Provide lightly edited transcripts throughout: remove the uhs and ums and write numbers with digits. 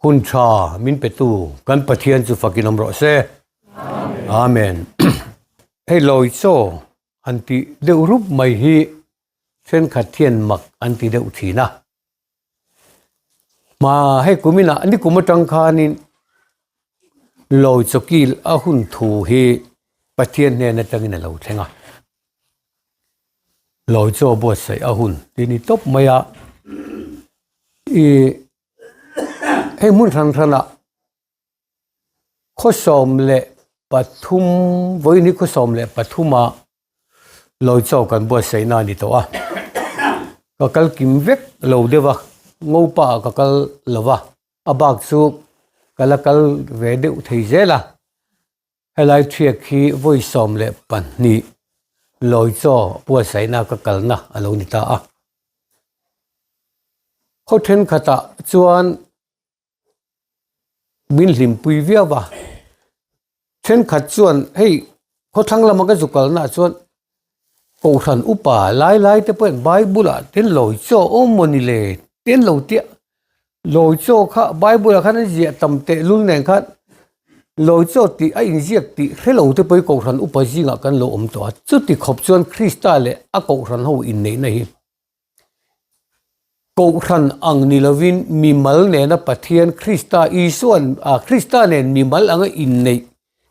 Hun tha min petu kan Pathian chu fakin awm rawh se. Amen. Hei lawi chaw han tih deuh rup mai hi thenkhat hian mak an ti deuh thin a. Ma hei kuminah nikum atang khanin lawi chaw kil a hun thu hi Pathian hnen atangin a lo thleng a. Lawi chaw buatsaih a hun tih ni tawp mai a. Ih hei hmun hran hranah khaw 13 vawiin hi khaw 13 ah lawi chaw kan buatsaih na a ni tawh a ka kal kim vek lo deuh a ngopa ah ka kal lo va a bak chu ka la kal ve deuh thei zel a. Helai thiak hi vawi 12 lawi chaw buatsaihna ka kalna a lo ni ta a. Khaw thenkhatah chuan min hlimpui viau a, thenkhat chuan hei khawthlang lama ka zu kalnaah chuan kohhran upa lai lai te pawhin bible ah te lawi chaw awm maw ni le te an lo tia Lawi chaw kha Bible ah khan an ziah tam teh lul nen khan lawi chaw tih a inziak tih hre lo te pawh hi Kohhran upa zingah kan lo awm tawh a. Chuti khawp chuan Krista leh a Kohhran ho inneihna hi Kohhran ang ni lovin mimal nena Pathian Krista Isuan ah Krista nen mimal anga inneih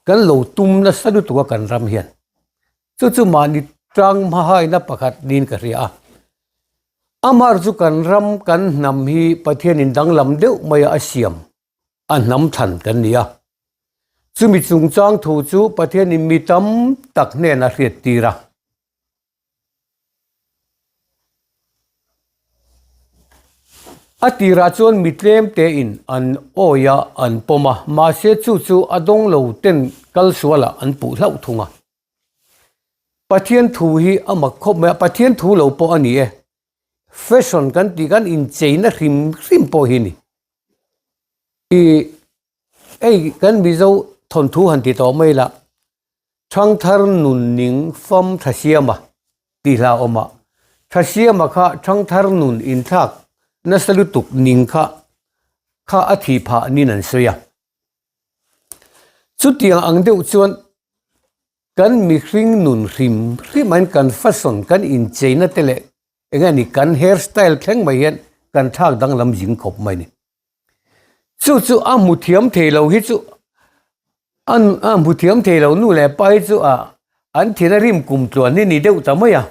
kan lo tum nasa lutuk a kan ram hian. Chu chu mahni tang hmahaina pakhat niin ka hria a. Amar chu kan ram kan hnam hi Pathianin danglam deuh maia a siam a hnam thlan kan ni a. Chumi chungchang thu chu Pathianin mi tam tak hnenah hriat tir a. A tirah chuan mi tlem tein an awi a, an pawm a, mahse chu chu a dawng lo ten kal sualah an puh hlauh thung a. Pathian thu hi a mak khawp mai a, Pathian thu lo pawh a ni e. Fashion kan tih kan incheina hrim hrim pawh hi a ni. Ih hei kan Mizo thawnthu han ti tawh mai la, Thangthar nun ning fam Thasiama tih hla awm a, Thasiama kha Thangthar nun inthlak nasa lutuk ning kha kha a thih phah nin an sawi a. Chutiang ang deuh chuan kan mihring nun hrim hrim ain kan fashion kan incheina te leh eng nge ni kan hair style thleng mai hian kan thlak danglam zing khawp mai a ni. Chu chu a hmu thiam thei lo hi chu an a hmu thiam thei lo nu leh pa hi chu ah an thina rim kum tluan hi ni deuh ta mai a.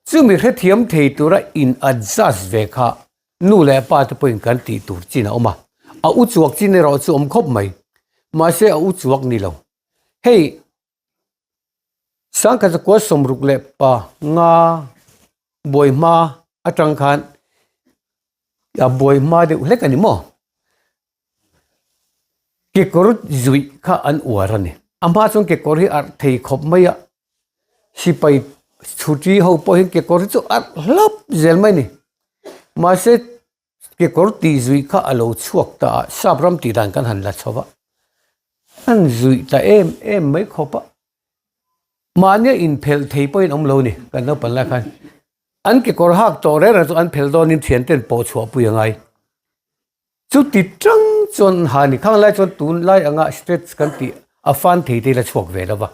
Chumi hrethiam thei tura in adjust ve kha nu leh pa te pawhin kan tih tur chin a awm a. A u chuak chin erawh chu awm khawp mai. Mahse a u chuak ni lo. Hei 1965 buai hma atang khan a buai hma deuh hlek a ni maw? Kekawr zuih kha an uar a ni. A hma chuan kekawr hi arh thei khawp mai a, sipai chhuti ho pawh hian kekawr hi chu arh hlap zel mai a ni. Mahse Kekawr tih zuih kha a lo chhuak ta a, sap ram tih dan kan han la chho va, an zuih ta em em mai khawp a, mahnia inphelh thei pawhin awm lo ni kan naupang lai khan an kekawr hak tawh reng reng chu an phelh dawnin thian ten pawh chhuah pui a ngai. Chuti tang chuan ha ni khang lai chuan tunlai anga stretch kan tih a fan thei te la chhuak ve lo va.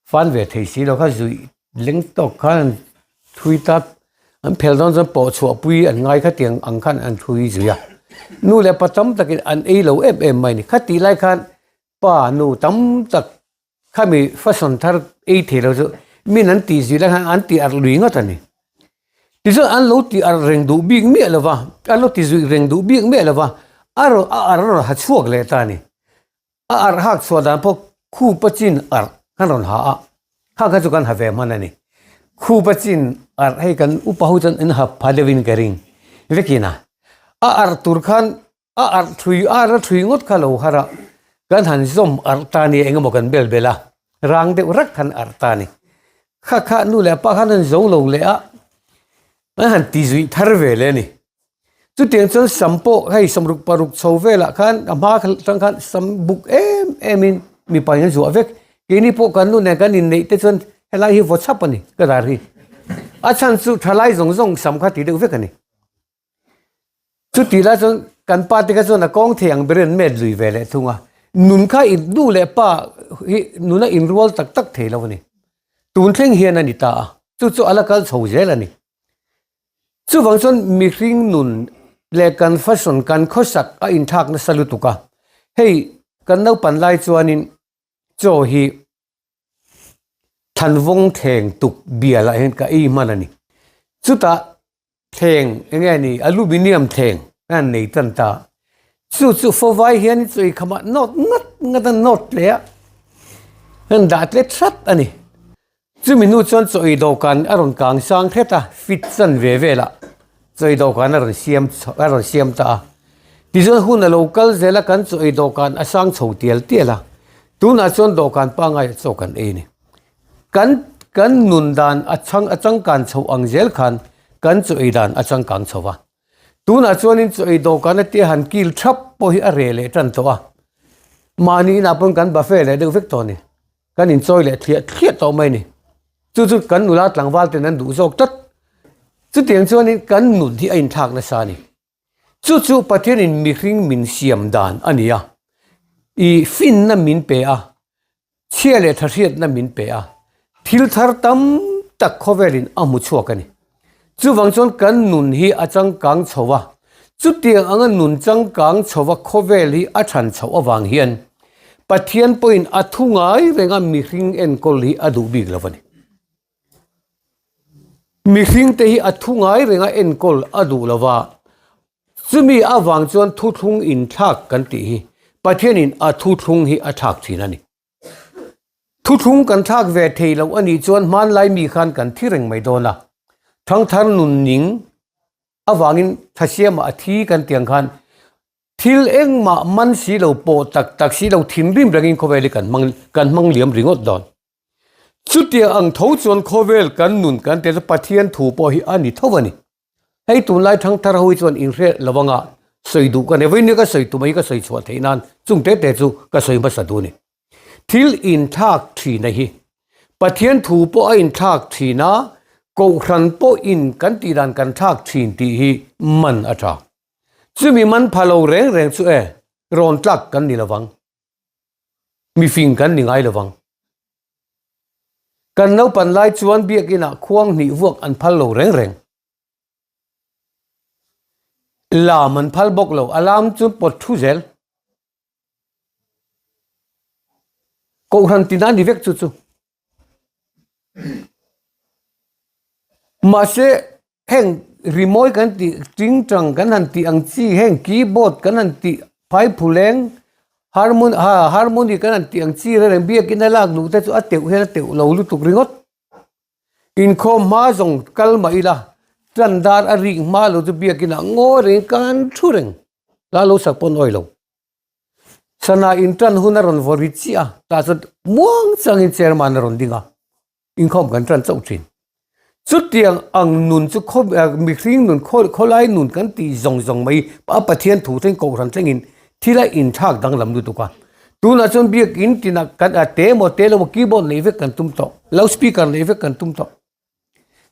Fan ve thei si lo kha zuih leng tawk khan an thui ta an phel dawn chuan pawh chhuah pui an ngai kha tiang ang khan an thui zui a nu leh pa tam takin an ei lo em em mai ni khatih lai khan pa nu tam tak khami fashion thar ei thei lo chu min an tih zui lai khan an tih arh lui ngawt a ni tichuan an lo tih arh reng duh bik miah lo va an lo ti zuih reng duh bik miah lo va a rawn a arh a rawn ha chhuak leh ta a ni. A arh hak chhuah dan pawh khupa chin arh kan rawn ha a, kha kha chu kan ha ve hman a ni. Khupa chin arh hei kan upa ho chuan an ha pha deuhin ka ring vekin a. A arh tur khan a arh thui ar a thui ngawt kha lo har a, kan han zawm arh ta nia eng emaw kan bel bel a, rang deuh rak khan arh ta a ni. Kha kha nu leh pa khan an zo lo leh a, an han ti zuih thar ve leh a ni. Chutiang chuan sam pawh hei 66 chho velah khan a hma atang khan sam buk em em in mipa in an zuah vek. Keini pawh kan nu nen kan inneih te chuan helai hi vaw chhap a ni ka dar hi. A chhan chu thalai zawng zawng sam kha ti deuh vek a ni. Chutih lai chuan. kan pa te kha chuan a kawng thei ang ber in an met lui ve leh thung a, nun kha in nu leh pa hi nuna inrual tak tak thei lo a ni. Tun thleng hian a ni ta a, chu chu a la kal chho zel a ni. Chuvang chuan mihring nun leh kan fashion, kan khawsak a inthlak nasa lutuk a, hei kan naupan lai chuanin chaw hi Thlanvawng thleng tuk bialah hian ka ei hman a ni. Chutah thleng eng nge ni aluminium thleng a han nei tan ta. Chu chu fawvai hian chawi khamah nawt ngat ngat a nawt hle a, an dah tle that a ni. Chumi hnu chuan chawi dawhkan a rawn kang sang hret a, fit chan ve velah chawi dawhkan a rawn siam a rawn siam ta a. Tichuan hun a lo kal zel a, kan chawi dawhkan a sang chho tial tial a, tunah chuan dawhkan pangngai chaw kan ei a ni. Kan kan nun dan a chhang a changkan chho ang zel khan kan chawi dan a changkang chho va. Tunah chuanin chawi dawhkan a tia han kil thap pawh hi a reh leh tan tawh a, mahni inah pawn kan buffet leh deuh vek tawh a ni. Kan inchawi leh thliah thliah tawh mai a ni. Chu chu kan nula tlangval ten an duh zawk tlat. Chutiang chuanin kan nun hi a inthlak nasa a ni. Chu chu Pathianin mihring min siam dan a ni a, i finna min pe a, chhia leh thahriatna min pe a, thil thar tam tak khawvelin a hmu chhuak a ni. Chuvang chuan kan nun hi a changkang chho a, chutiang anga nun changkang chho a khawvel hi a than chhoh avang hian Pathian pawhin a thu ngai renga mihring enkawl hi a duh bik lo a ni. Mihring te hi a thu ngai renga enkawl a duh lo va, chumi avang chuan thuthlung inthlak kan tih hi Pathianin a thuthlung hi a thlak thin a ni. Thuthlung kan thlak ve thei lo a nih chuan hmanlai mi khan kan thi reng mai dawn a, thangthar nun ning avangin thasiamah a thi kan tih ang khan thil engmah man si lo pawh tak tak si lo thinrim rengin khawvel hi kan hmang kan hmang liam ringawt dawn. Chutiang ang tho chuan khawvel kan nun kan tih chu Pathian thu pawh hi a ni tho a ni. Hei tunlai thangthar ho hi chuan inhre lo anga sawi duh ka nei. Vawiin ka sawi tum a hi ka sawi chhuah theih nan chung te te chu ka sawi hmasa duh a ni. Thil inthlak thina hi Pathian thu pawh a inthlak thin a, Kohhran pawhin kan tih dan kan thlak thin tih hi man a tha. Chumi man pha lo reng reng chu e, rawn tlak kan ni lovang. Mifing kan ni ngai lovang. Kan naupan lai chuan biakinah khuang hnih vuak an phal lo reng reng. Lam an phal bawk lo, a lam chu pawt thu zel. Kohhran tina ni vek chu chu. Mahse heng rimawi kan tih tingtang kan han tih ang chi heng keyboard kan han tih phaiphuleng harmon ha harmony kan han tih ang chi reng reng biakin a lak luh te chu a teuh hian a teuh lo lutuk ringawt. Inkhawm hma zawng kal mah ila tan dar a rik hma lo chu biakin ah ngawi rengin kan thu reng la lo sak pawn awi lo. Sana in tan hun a rawn vaw ri chiah a tah chuan muang changin chairman a rawn ding a. Inkhawm kan tan chauh thin. Chutiang ang nun chu khaw mihring nun khaw khawlai nun kan tih zawng zawng mai a Pathian thu thleng kohhran thlengin thil a inthlak danglam lutuk a. Tunah chuan biakin tinah kan a te emaw te lo emaw keyboard neih vek kan tum tawh, loudspeaker neih vek kan tum tawh.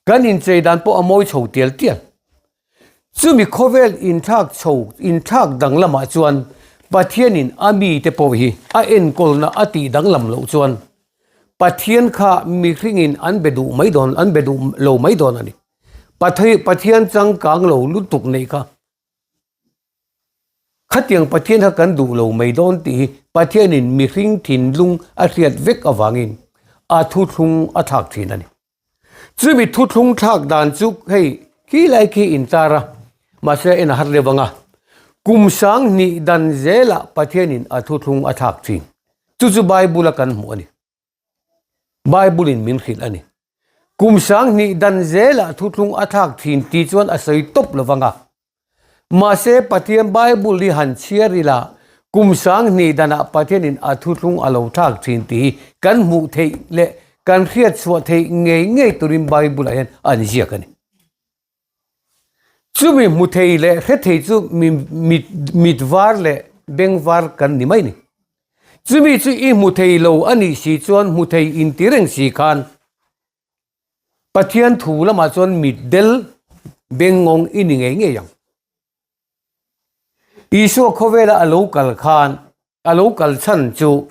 Kan inchei dan pawh a mawi chho tial tial. Chumi khawvel inthlak chho inthlak danglamah chuan Pathianin a mite pawh hi a enkawlna a tih danglam loh chuan Pathian kha mihringin an be duh mai dawn an be duh lo mai dawn a ni. Pathian changkang lo lutuk neih kha Khatiang Pathian kha kan duh lo mai dawn tih hi Pathianin mihring thinlung a hriat vek avangin a thuthlung a thlak thin a ni. Chumi thuthlung thlak dan chu hei khi lai khi intar a, mahse en a har deuh ang a, kum sang hnih dan zelah Pathianin a thuthlung a thlak thin. Chu chu Bible a kan hmuh a ni. Bible in min hrilh a ni. Kum sang hnih dan zelah thuthlung a thlak thin tih chuan a sawi tawp lo vang a. Mahse Pathian Bible hi han chhiar ila kum sang hnih danah Pathianin a thuthlung a lo thlak thin tih hi kan hmuh theih leh kan hriat chhuah theih ngei ngei turin Bible ah hian an ziak a ni. Chumi hmu thei leh hre thei chu mi mit mit var leh beng var kan ni mai ni. Chumi chu i hmu thei lo a nih si chuan hmu thei inti reng si khan Pathian thu lamah chuan mit del beng ngawng i ni ngei ngei ang. Isua khawvela a lo kal khan a lo kal chhan chu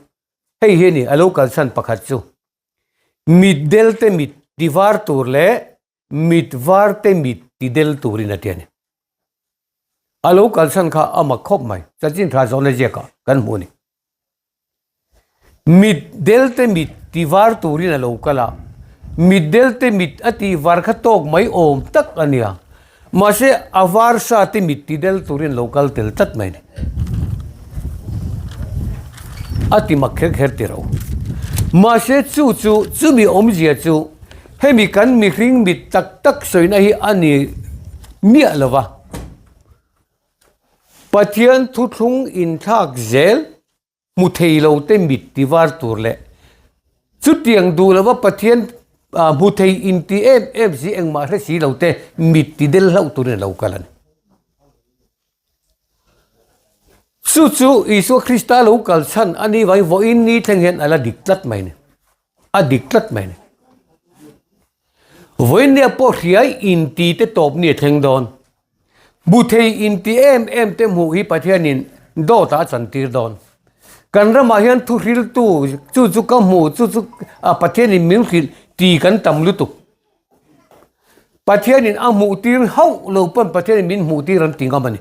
hei hi a ni, a lo kal chhan pakhat chu mit del te mit ti var tur leh mit var te mit ti del turin a ti a ni. A lo kal chhan kha a mak khawp mai, chanchin tha zawhna ziakah kan hmu a ni. Mit delte mit ti var turin a lo kal a, mit delte mit a tih var kha tawk mai awm tak a nia. Mahse a var sa te mit ti del turin a lo kal tel tlat mai a ni. A ti mak kher kher ti ro. Mahse chu chu chumi awmzia chu hemi kan mihring mit tak tak sawina hi a ni miah lo va. Pathian thuthlung inthlak zel hmu thei lo te mit ti var tur leh chutiang duh lova Pathian hmu thei inti em em si engmah hre si lo te mit ti del hlauh turin a lo kal a ni. Chu chu Isua Krista lo kal chhan a ni vangin vawiin ni thleng hian a la dik tlat mai a ni. A dik tlat mai a ni. Vawiin nia pawh hriai inti te tawp ni a thleng dawn. Hmu thei inti em em te hmuh hi Pathianin dawtah a chantir dawn. Kan ramah hian thu hriltu chu chu ka hmu chu chu Pathianin min hrilh ti kan tam lutuk. Pathianin a hmuh tir hauh lo pawn Pathianin min hmuh tir an ti ngam a ni.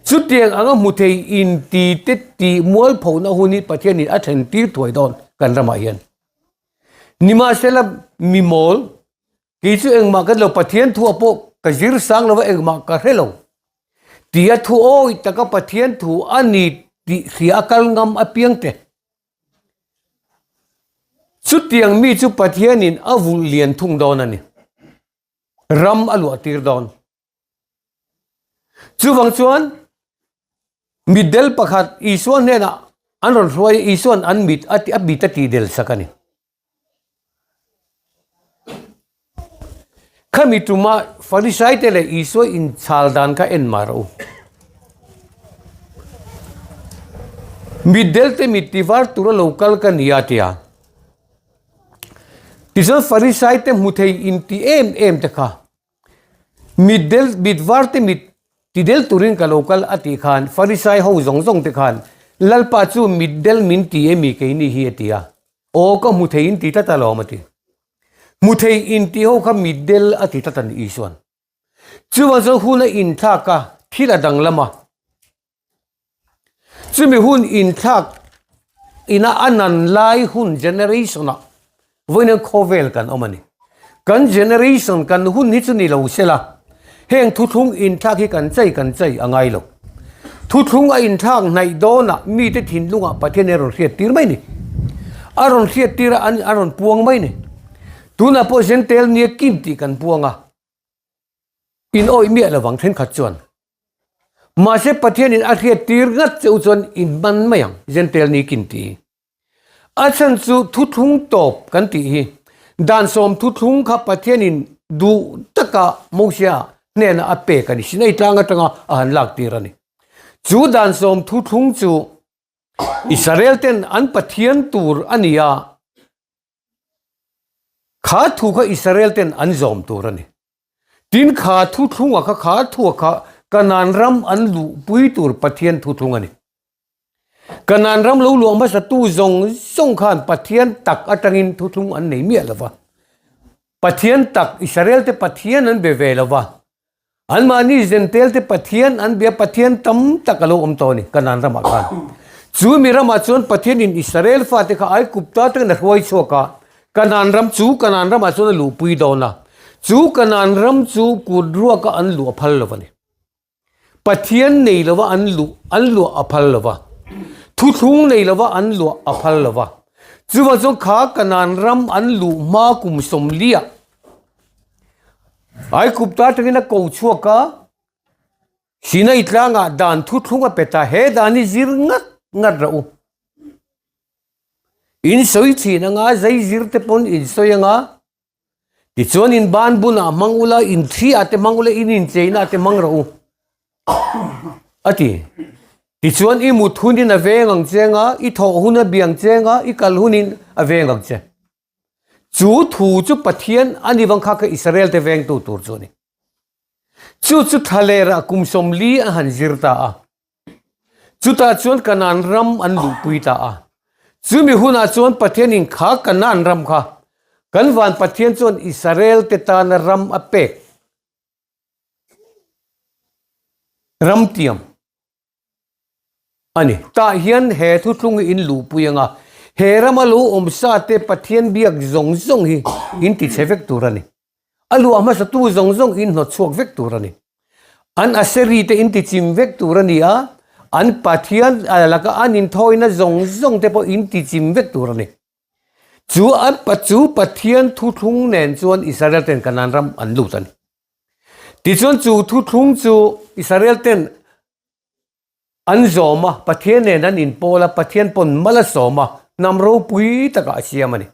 Chutiang anga hmu thei inti te tih mualphona hun hi Pathianin a thlen tir thuai dawn kan ramah hian. Nimahsela mimawl Kei chu engmah ka ni lo, Pathian thu ah pawh ka zir sang lo va, engmah ka hre lo. Tia thu awi taka Pathian thu a ni tih hria a kal ngam apiang te. Chutiang mi chu Pathianin a vulh lian thung dawn a ni. Ram a luah tir dawn. Chuvang chuan mitdel pakhat Isua hnenah an rawn hruai a, Isua'n an mit a a mit a tihdel sak a ni. Khami tuma Farisai te leh Isua inchhal dan kha en mah rawh u. Mitdel te mit tivar tura lo kal ka ni a tia. Tichuan Farisai te hmu thei inti em em te kha Mitdel, mit var te mit tidel turin ka lo kal a tih khan Farisai ho zawng zawng te khan Lalpa chu mitdel min ti emi keini hi a ti a. Aw ka hmu thei in ti tlat alawm a ti. Hmu thei in tih ho kha mitdel a ti tlat a ni Isuan. Chuvang chuan hun a inthlak a, thil a danglam a. Chumi hun inthlak ina a nan lai hun generation ah vawiin khawvel kan awm a ni. Kan generation kan hun hi chu ni lo se la, heng thuthlung inthlak hi kan chei kan chei a ngai lo. Thuthlung a inthlak hnaih dawnah mite thinlungah Pathian hi a rawn hriat tir mai ni. A rawn hriat tir a, a rawn puang mai ni. Tunah pawh Zentel nia kin tih kan puang a, in awih miah lovang thenkhat chuan. Mahse Pathianin a hriat tir ngat che u chuan in man mai ang, Jentail ni kin ti. A chhan chu thuthlung tawp kan tih hi dan sawm thuthlung kha Pathianin duh taka Mosia hnenah a pek a ni, Sinai tlang atanga a han lak tir a ni. Chu dan sawm thuthlung chu Israel ten an Pathian tur a ni a, kha thu kha Israel ten an zawm tur a ni. Tin kha thuthlunga kha kha thua kha Kanaan ram an luhpui tur Pathian thuthlung a ni. Kanaan ram lo luah hmasa tu zawng zawng khan Pathian tak atangin thuthlung an nei miah lo va. Pathian tak Israel te Pathian an be ve lo va. Anmahni Zentel te Pathian an bia Pathian tam tak a lo awm tawh a ni Kanaan ramah khan. Chu mi ramah chuan Pathianin Israel fate kha Aigupta atangin a hruai chhuak a, Kanaan ram chu Kanaan ramah chuan a luhpui dawn a, chu Kanaan ram chu kut ruaka an luh a phal lo a ni. Pathian nei lova an luh an luah a phal lo va, thuthlung nei lova an luah a phal lo va. Chuvang chuan kha Kanaan ram an luh hma kum sawmliah Aikupta atangin a ko chhuak a, Sinai tlangah dan thuthlung a pet a, he dan hi zir ngat ngat rawh u. In sawi thin anga zai zir te pawn in sawi anga tichuan in ban bunah hmang ula in thi ah te hmang ula in incheina ah te hmang rawh u a ti tichuan i mut hunin a veng ang che anga i thawh hun a biang che anga i kal hunin a veng ang che chu thu chu Pathian a ni vang kha kha Israel te vengtu tur chu a ni. Chu chu thlalerah kum 40 an han zir ta a. Chutah chuan Kanaan ram an luhpui ta a. Chumi hunah chuan Pathianin kha Kanaan ram kha kan van Pathian chuan Israel te tana ram a pek ram tiam a ni. Tah hian he thuthlung hi in luhpui anga he rama lo awm sa te Pathian biak zawng zawng hi in ti chhe vek tur a ni. A luah hmasatu zawng zawng in hnawt chhuak vek tur a ni. An Aseri te in ti chim vek tur a ni a, an Pathian laka an inthawina zawng zawng te pawh in ti chim vek tur a ni. Chu an chu Pathian thuthlung nen chuan Israel ten Kanaan ram an lut a ni. Tichuan chu thuthlung chu Israel ten an zawm a, Pathian nen an inpawl a, Pathian pawn mal a sawm a, hnam ropui takah a siam a ni.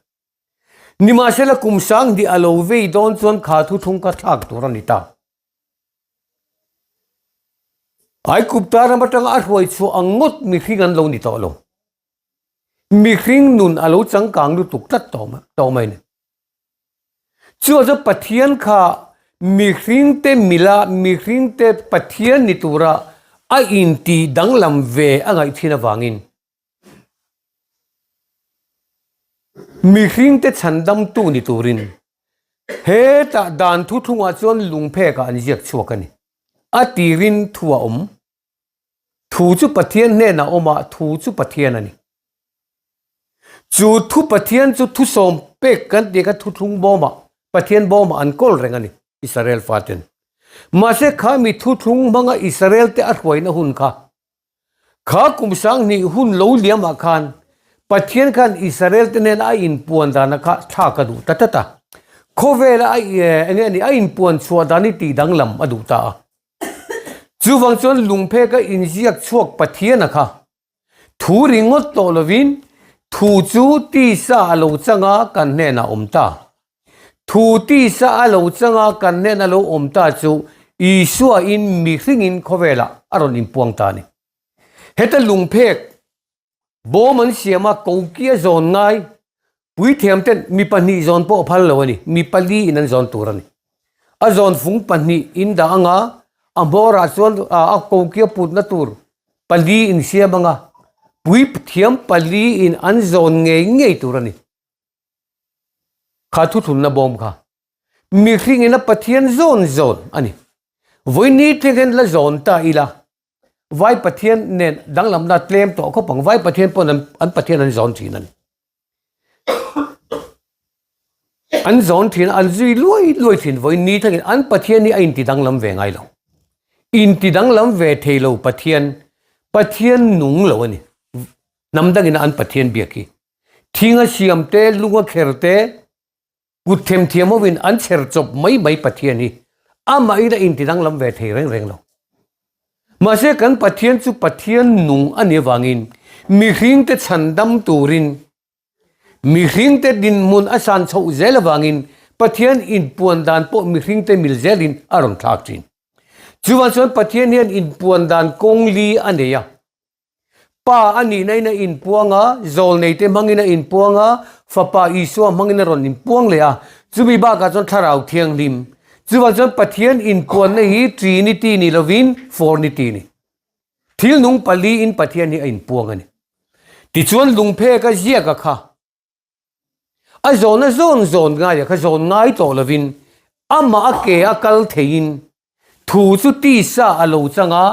Nimahsela kum 2000 a lo vei dawn chuan kha thuthlung kha thlak tur a ni ta. Aigupta ram atanga a hruai chhuah ang ngawt mihring an lo ni tawh lo. Mihring nun a lo changkang lutuk tlat tawh mai ni. Chu chu Pathian kha mihringte mila mihringte Pathian ni tura a intih danglam ve a ngaih thin avangin Mihringte chhandamtu ni turin hetah dan thuthlungah chuan lungphekah an ziak chhuak a ni. A tirin thu a awm. Thu chu Pathian hnenah awm a, thu chu Pathian a ni. Chu thu Pathian chu thusawm pek kan tih kha thuthlung bawmah, Pathian bawmah an kawl reng a ni, Israel faten. Mahse kha mi thuthlung hmanga Israel te a hruaina hun kha Kha kum 2000 hun lo liamah khan Pathian khan Israel te hnena a inpuan dana kha thlak a duh ta tlat a. Khawvela a eng nge ni a inpuan chhuah dan hi tih danglam a duh ta a. Chuvang chuan lungpheka inziak chhuak Pathiana kha thu ringawt tawh lovin thu chu tisa a lo chang a kan hnenah awm ta. Thu tisa a lo changa kan hnen a lo awm ta chu Isua in mihringin khawvelah a rawn inpuang ta a ni. Heta lungphek bawm an siam a, kokia zawn ngai puithiam ten mi pahnih zawn pawh a phal lo a ni, mi pali in an zawn tur a ni. A zawn fung pahnih in dah anga a hmawrah chuan a kokia putna tur pali in siam anga puithiam pali in an zawn ngei ngei tur a ni. Kha thuthlunna bawm kha mihringin a Pathian zawn zawn a ni. Vawiini thleng hian la zawn ta ila, Vai Pathian nen danglamna tlem tawh khawp ang, Vai Pathian pawn an Pathian an zawn thin a ni. An zawn thin a, an zui luai luai thin vawiini thlengin an Pathian hi a inti danglam ve ngai lo. Inti danglam ve thei lo Pathian, Pathian nung lo a ni. Hnam dangin an Pathian biak hi. Thing a siam te, lung a kher te, kut themthiam hovin an chher chawp mai mai Pathian hi amahin a inti danglam ve thei reng reng lo. Mahse kan Pathian chu Pathian nung a nih avangin mihringte chhandam turin mihringte dinhmun a san chhoh zel avangin Pathian inpuan dan pawh mihringte mil zelin a rawn thlak thin. Chuvang chuan Pathian hian inpuan dan kawng li a nei a. Pa a nihna in a inpuang a, zawlneite hmangin a inpuang a, Fapa Isua hmangin a rawn inpuang leh a, chumi bakah chuan Thlarau Thianghlim. Chuvang chuan Pathian inpuanna hi Trinity ni lovin Fournity ni. Thil nung paliin Pathian hi a inpuang a ni. Tichuan lungphek a ziak a kha. A zawn a zawn zawn ngai a kha zawn ngai tawh lovin amah a ke a kal theiin thu chu tisa a lo chang a,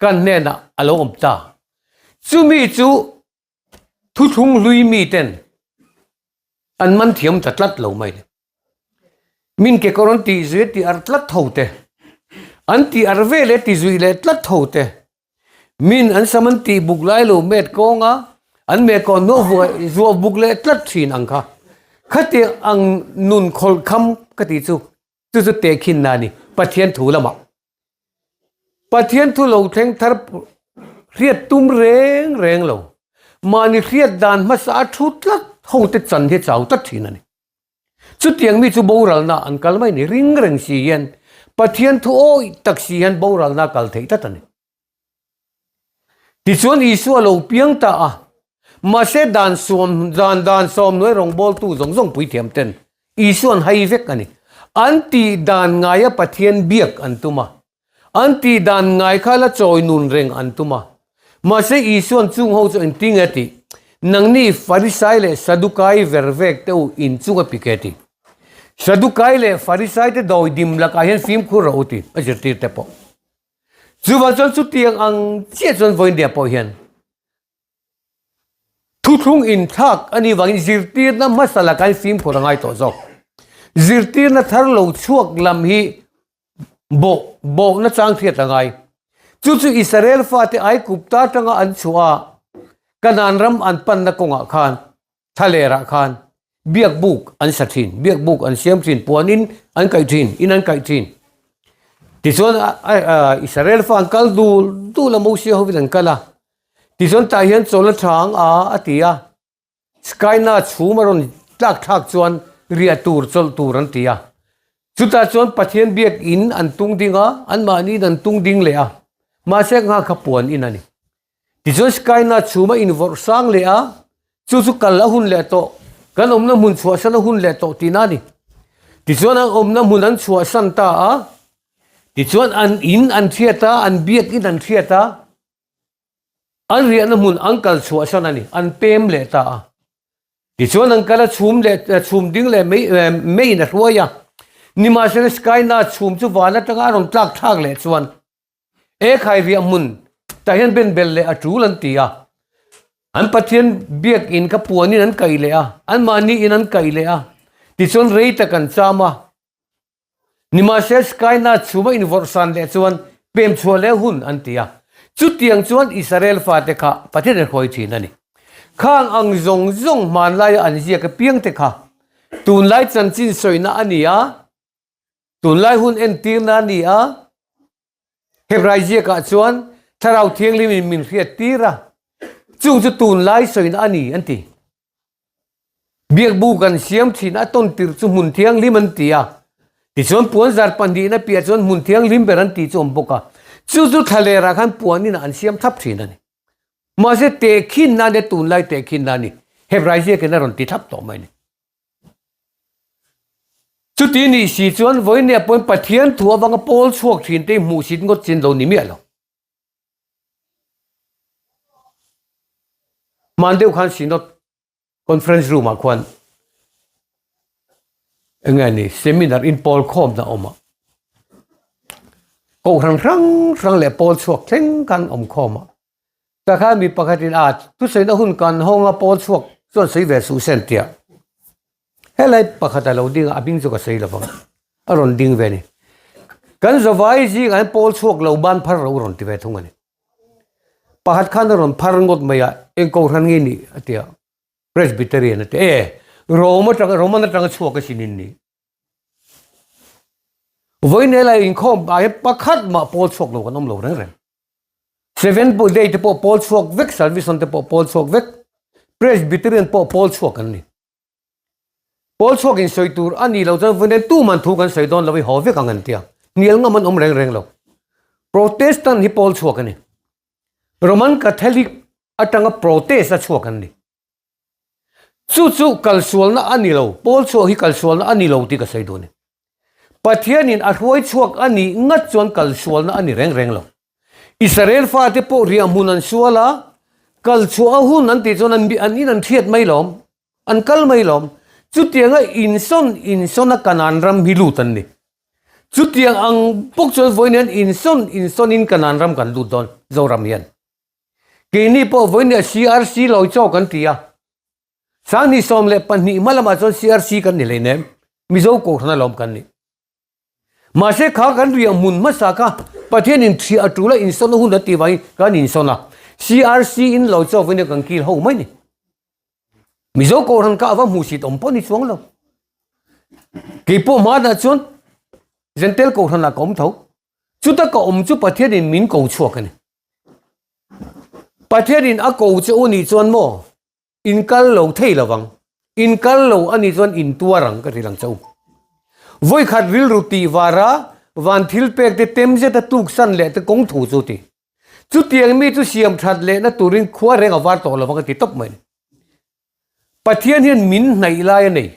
kan hnenah a lo awm ta. Chumi chu thuthlung hlui miten an man thiam ta tlat lo mai. Min kekawr an tih zui a tih ar tlat tho te, an tih ar vel e ti zui leh tlat tho te, min an sam an tih buk lai lo met kawng a, an meh kawn hnawh vuah zuah buk leh tlat thin ang kha. Khatiang ang nun khawlh kham ka tih chu, chu chu tehkhinna a ni Pathian thu lamah. Pathian thu lo thleng thar hriat tum reng reng lo, mahni hriat dan hmasa a thu tlat ho te chan hi chau tlat thin a ni. Chutiang mi chu boralna an kal mai ni, ring reng si hian Pathian thu awih tak si hian boralna a kal theih tlat a ni. Tichuan Isua lo piang ta a, mahse dan suam dan dan sawmhnuai rawngbawltu zawng zawng puithiam ten Isuan hai vek a ni. An tih dan ngaia Pathian biak an tum a. An tih dan ngai kha la chawi nun reng an tum a. Mahse Isuan chung ho chu engti nge tih? Nangni Farisai leh Sadukai ver vek te u in chung a pik e tih. Sadukai leh Farisai te dawi dim lakah hian fimkhur rawh u tih a zirtir te pawh. Chuvang chuan chutiang ang chiah chuan vawiindia pawh hian Thuthlung inthlak a nih vangin zirtirna hmasa lakah hian fimkhur a ngai tawh zawk. Zirtirna thar lo chhuak lam hi bawh bawhna chang hriat a ngai. Chu chu Israel fate Aigupta atanga an chhuah a, Kanaan ram an panna kawngah khan, thlalerah khan biakbuk an sa thin, biakbuk an siam thin, puanin an kaih thin, in an kaih thin. Tichuan Israel fa an kal dul dul a, Mosia hovin an kal a. Tichuan tah hian chawlh a tha ang a, a ti a. Skyna chhum a rawn tlak thlak chuan riah tur chawlh tur an ti a. Chutah chuan Pathian biak in an tung ding a, anmahniin an tung ding leh a. Mahse nghak kha puan in a ni. Tichuan Skyna chhum a invawrh sang leh a, chu chu kal a hun leh tawh, kan awmna hmun chhuahsan a hun leh tawh tihna a ni. Tichuan an awmna hmun an chhuahsan ta a, tichuan an in an hriat a, an biak in an hriat a, an riahna hmun an kal chhuahsan a ni, an pem leh ta a. Tichuan an kal a chhum leh chhum ding leh mei meiin a hruai a, nimahsela Skyna chhum chu van atanga a rawn tlak thlak leh chuan E khai riah hmun tah hian ben bel leh a tul an ti a, an Pathian biakin kha puanin an kaih leh a, anmahni in an kaih leh a, tichuan rei tak an cham a. Nimahse Skyna chhuma invawrh san leh chuan pem chhuah leh hun an ti a, chutiang chuan Israel fate kha Pathian an hruai thin a ni. Khang ang zawng zawng hmanlaia an ziak apiangte kha tunlai chanchin sawina a ni a, Tunlai hun entirna a ni a, Hebrai ziakah chuan Thlarau Thianghlimin min hriat tir a, chung chu tunlai sawina a ni an ti. Biakbu kan siam thin a tawn tir chu hmun thianghlim an ti a, tichuan puanzar pahnihna piah chuan hmun thianghlim ber an tih chu awm bawk a, chu chu thlalerah khan puanin an siam thlap thin a ni. Mahse tehkhinna a nia, tunlai tehkhinna a ni, Hebrai ziakin a rawn ti thlap tawh mai a ni. Chuti nih si chuan vawinia pawhin Pathian thu avanga pawl chhuak thin te hi hmuhsit ngawt chin lo ni miah lo. Hman deuh khan Synod Conference Room ah khuan eng nge ni seminar inpawl khawmna a awm a, kohhran hrang hrang leh pawl chhuak thleng khan awm khawm a. Tah khan mi pakhatin a thusawiina hun kan hawng a pawl chhuak chuan sawi ve suh sen tia helai pakhat a lo ding a a hming chu ka sawi lovang a rawn ding ve a ni. Kan zavai zingah hian pawl chhuak lo ban phar lo rawn ti ve thung a ni. Pakhat khan a rawn phar ngawt mai a eng kohhran nge nih a ti a Presbyterian a ti a e Rome atanga Roman atanga chhuak a sin in ni. Vawiin helai inkhawm ah hian pakhat mah pawl chhuak lo kan awm lo reng reng. Seven Day te pawh pawl chhuak vek, Salvation te pawh pawl chhuak vek, Presbyterian pawh pawl chhuak an ni. Pawl chhuak in sawi tur a ni lo chuan vawiin tuman thu kan sawi dawn lo i haw vek ang an tia. Hnial ngam an awm reng reng lo. Protestant hi pawl chhuak a ni. Roman Catholic atanga protest a chhuak an ni. Chu chu kalsualna a ni lo, pawl chhuak hi kalsualna a ni lo tih ka sawi duh a ni. Pathianin a hruai chhuak a nih ngat chuan kalsualna a ni reng reng lo. Israel fate pawh riah hmun an sual a, kal chhuah a hun an tih chuan an an in an hriat mai lawm, an kal mai lawm. Chutianga insawn insawn a Kanaan ram hi lut an ni. Chutiang ang bawk chuan vawiin hian insawn insawnin Kanaan ram kan lut dawn Zoram hian. Keini pawh vawiin CRC lawi chaw kan ti a, Sanghnih 12 hma lamah chuan CRC kan ni hleinem, Mizo Kohhran alawm kan ni. Mahse kha kan riah hmun hmasa kha Pathianin thiah a tul a insawn a hun a tih vangin kan insawn a, CRC in lawi chaw vawiin kan kil ho mai ni. Mizo Kohhran kha a va hmuhsit awm pawh ni chuang lo. Keipawh hmanah chuan Zentel Kohhranah ka awm tho. Chuta ka awm chu Pathianin min ko chhuak a ni. Pathianin a ko che u nih chuan maw in kal lo thei lo vang, in kal lo a nih chuan in tuar ang ka ti lang che u. Vawikhat rilru tih vara van thil pek te tem zeta tuk san leh te kawng thu chu ti. Chutiang mi chu siam that lehna turin khua reng a var tawh lo vang ka ti tawp mai. Pathian hian min hnaih lai a nei.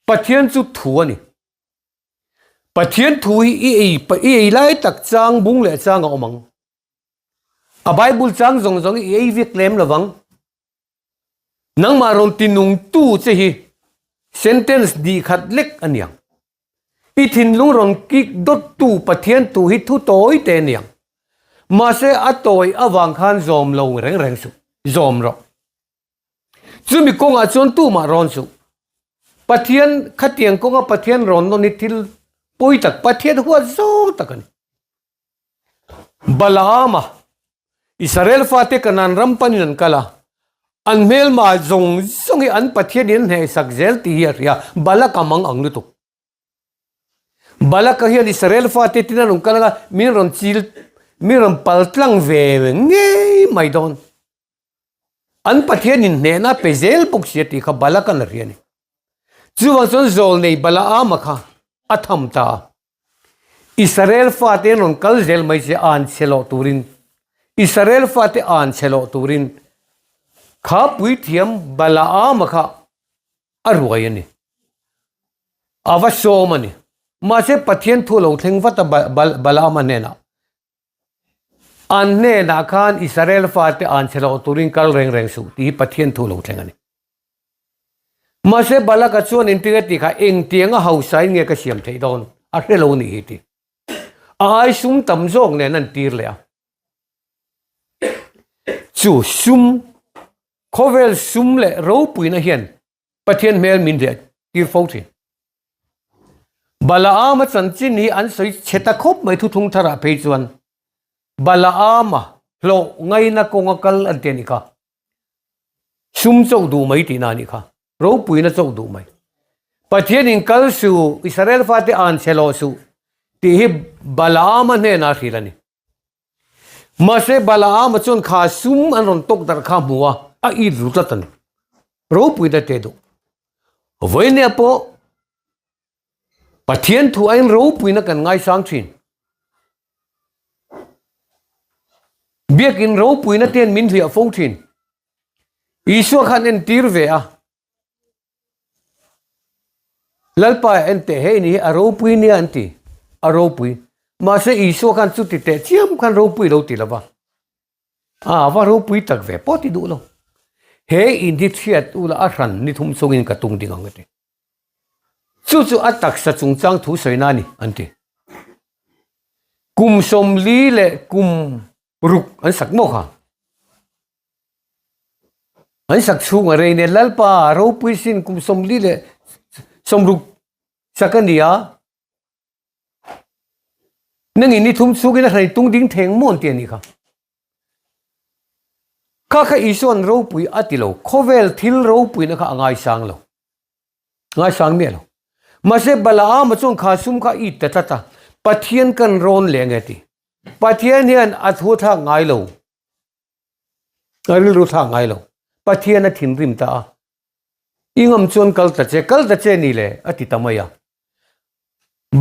Pathian chu thu a ni. Pathian thu hi i ei i ei lai tak chang bung leh chang a awm ang. A Bible chang zawng zawng hi i ei vek lem lovang. Nangmah rawn ti nungtu che hi sentence dih khat lek a niang. I thinlung rawn kik dawttu Pathian thu hi thu tawi te a niang. Mahse a tawi avang khan zawm lo reng reng suh. Zawm rawh. Chumi kawngah chuan tumah rawn suh. Pathian khatiang kawnga Pathian rawn nawn hi thil pawi tak, Pathian huat zawng tak a ni. Balaama, Israel fate Kanaan ram panin an kal a, an hmelma zawng zawng hi an Pathianin an hnehsak zel tih hi a hria, Balaka mang ang lutuk. Balaka hian Israel fate tin a rawn kal anga min rawn chil, min rawn pal tlang ve ngei mai dawn. An Pathianin hnehna pe zel bawk si a tih kha Balaka'n a hria a ni. Chuvang chuan zawlnei Balaama kha a tham ta a. Israel fate an rawn kal zel mai che an chhe loh turin Israel fate an chhe loh turin kha puithiam Balaama kha a ruai a ni. A va sawm a ni. Mahse Pathian thu lo thleng vat a Balaama hnenah. An hnenah khan Israel fate an chhe loh turin kal reng reng suh tih hi Pathian thu lo thleng a ni. Mahse Balaka chuan engtin a ti kha engtianga hausain nge ka siam theih dawn a hre lo nih hi ti. A ai sum tam zawk nen an tir leh a. Chu sum, khawvel sum leh ropuina hian Pathian hmel min riah tir fo thin. Balaama chanchin hi an sawi chhe ta khawp mai thuthlung tharah phei chuan Balaama hlawh ngaina kawnga kal an ti a nih kha. Sum chauh duh mai tihna a nih kha. Ropuina chauh duh mai. Pathianin kal suh, Israel fate an chhe lawh suh tih hi Balaama hnenah a hrilh a ni. Mahse Balaama chuan kha sum an rawn tawk darh kha hmu a, a it ru tlat a ni. Ropuina te duh. Vawinia pawh Pathian thu aiin ropuina kan ngaisang thin. Biakin ropuina ten min hliah fo thin. Isua khan entir ve a. Lalpa en teh hei ni hi a ropui nia an ti, a ropui. Mahse Isua khan chuti teh chiam khan ropui lo ti lova. A va ropui tak ve pawh ti duh lo. He in hi chhiat ula a hran ni thum chungin ka tung ding ang a ti. Chu chu a taksa chungchang thu sawina a ni an ti. Kum 40 leh kum ruk an sak maw kha? An sak chhung a rei nen Lalpa ropui sin kum 40 leh 60 sak a ni a. Nangin ni thum chhungin a hrei tung ding theng maw an ti a nih kha. Kha kha Isua'n ropui a ti lo, khawvel thil ropuina kha a ngaisang lo. Ngaisang miah lo. Mahse Balaama chuan kha sum kha a it ta tlat a, Pathian kan rawn leh ange a ti. Pathian hian a thu thlak ngai lo. A rilru thlak ngai lo. Pathian a thinrim ta a. I ngam chuan kal ta che, kal ta che ni le, a ti ta mai a.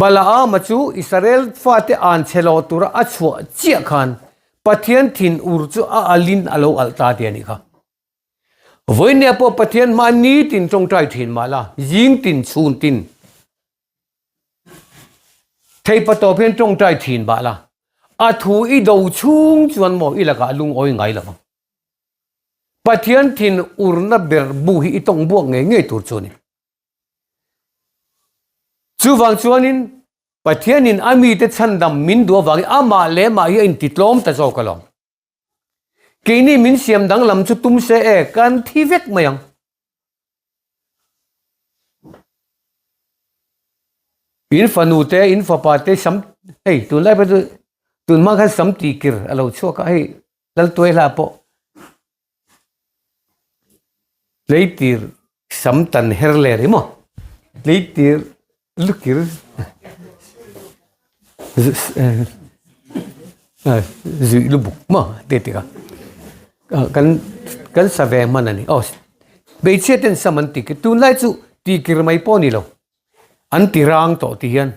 Balaama chu Israel fate an chhe lo tura a chhuah chiah khan Pathian thin ur chu a alin a lo alh ta ti a nih kha. Vawinia pawh Pathian hma nitin tawngtai thin mah la, zing tin chhun tin Theipa tawp hian tawngtai thin mah la, a thu i do chhung chuan maw i lakah lungawi ngai lo ang. Pathian thin urna ber bu hi i tawng buak ngei ngei tur chu a ni. Chuvang chuanin Pathianin a mite chhandam min duh avangin amah leh mah hi a intitlawm ta zawk alawm. Keini min siam danglam chu tum se e, kan thi vek mai ang. In fanu te, in fapa te sam, hei tunlai pawh chu tunhma khan sam tihkir a lo chhuak a, hei Laltuai hla pawh tleitir sam tan her leh ri maw tleitir lukir zuih lubuk maw tih tik a kan kan sa ve hman a ni aw hmeichhia ten sam an ti tunlai chu tihkir mai pawh a ni lo an ti rang tawh ti hian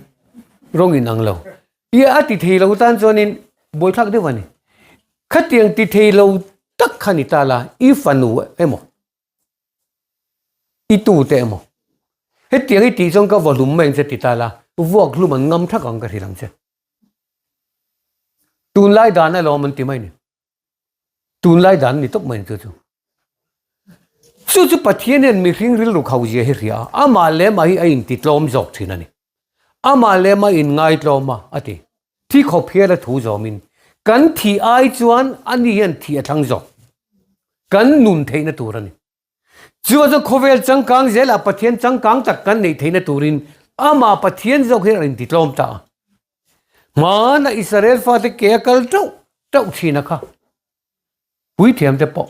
rawng inang lo. Ia a ti thei lo tan chuanin buaithlak deuh a ni. Khatiang ti thei lo tak kha ni ta la, i fanu emaw, i tute emaw, hetiang i tih chuan ka vaw hlum mai ang che ti ta la, Vuak hlum an ngam thak ang ka hrilh ang che. Tunlai dan alawm an ti mai ni. Tunlai dan ni tawp mai ni chu chu. Chu chu Pathian hian mihring rilru khau zia hi hria a, amah leh amah hi a intitlawm zawk thin a ni. Amah leh amah inngai-tlawm a, a ti. Thi khawp hian a thu zawmin, kan thih ai chuan ani hian thih a thlang zawk. Kan nun theihna tur a ni. Chu chu khawvel changkang zelah Pathian changkang tak kan neih theihna turin amah Pathian zawk hian a intitlawm ta a. Hmana Israel fate ke a kal teuh teuh thin a kha. Puithiam te pawh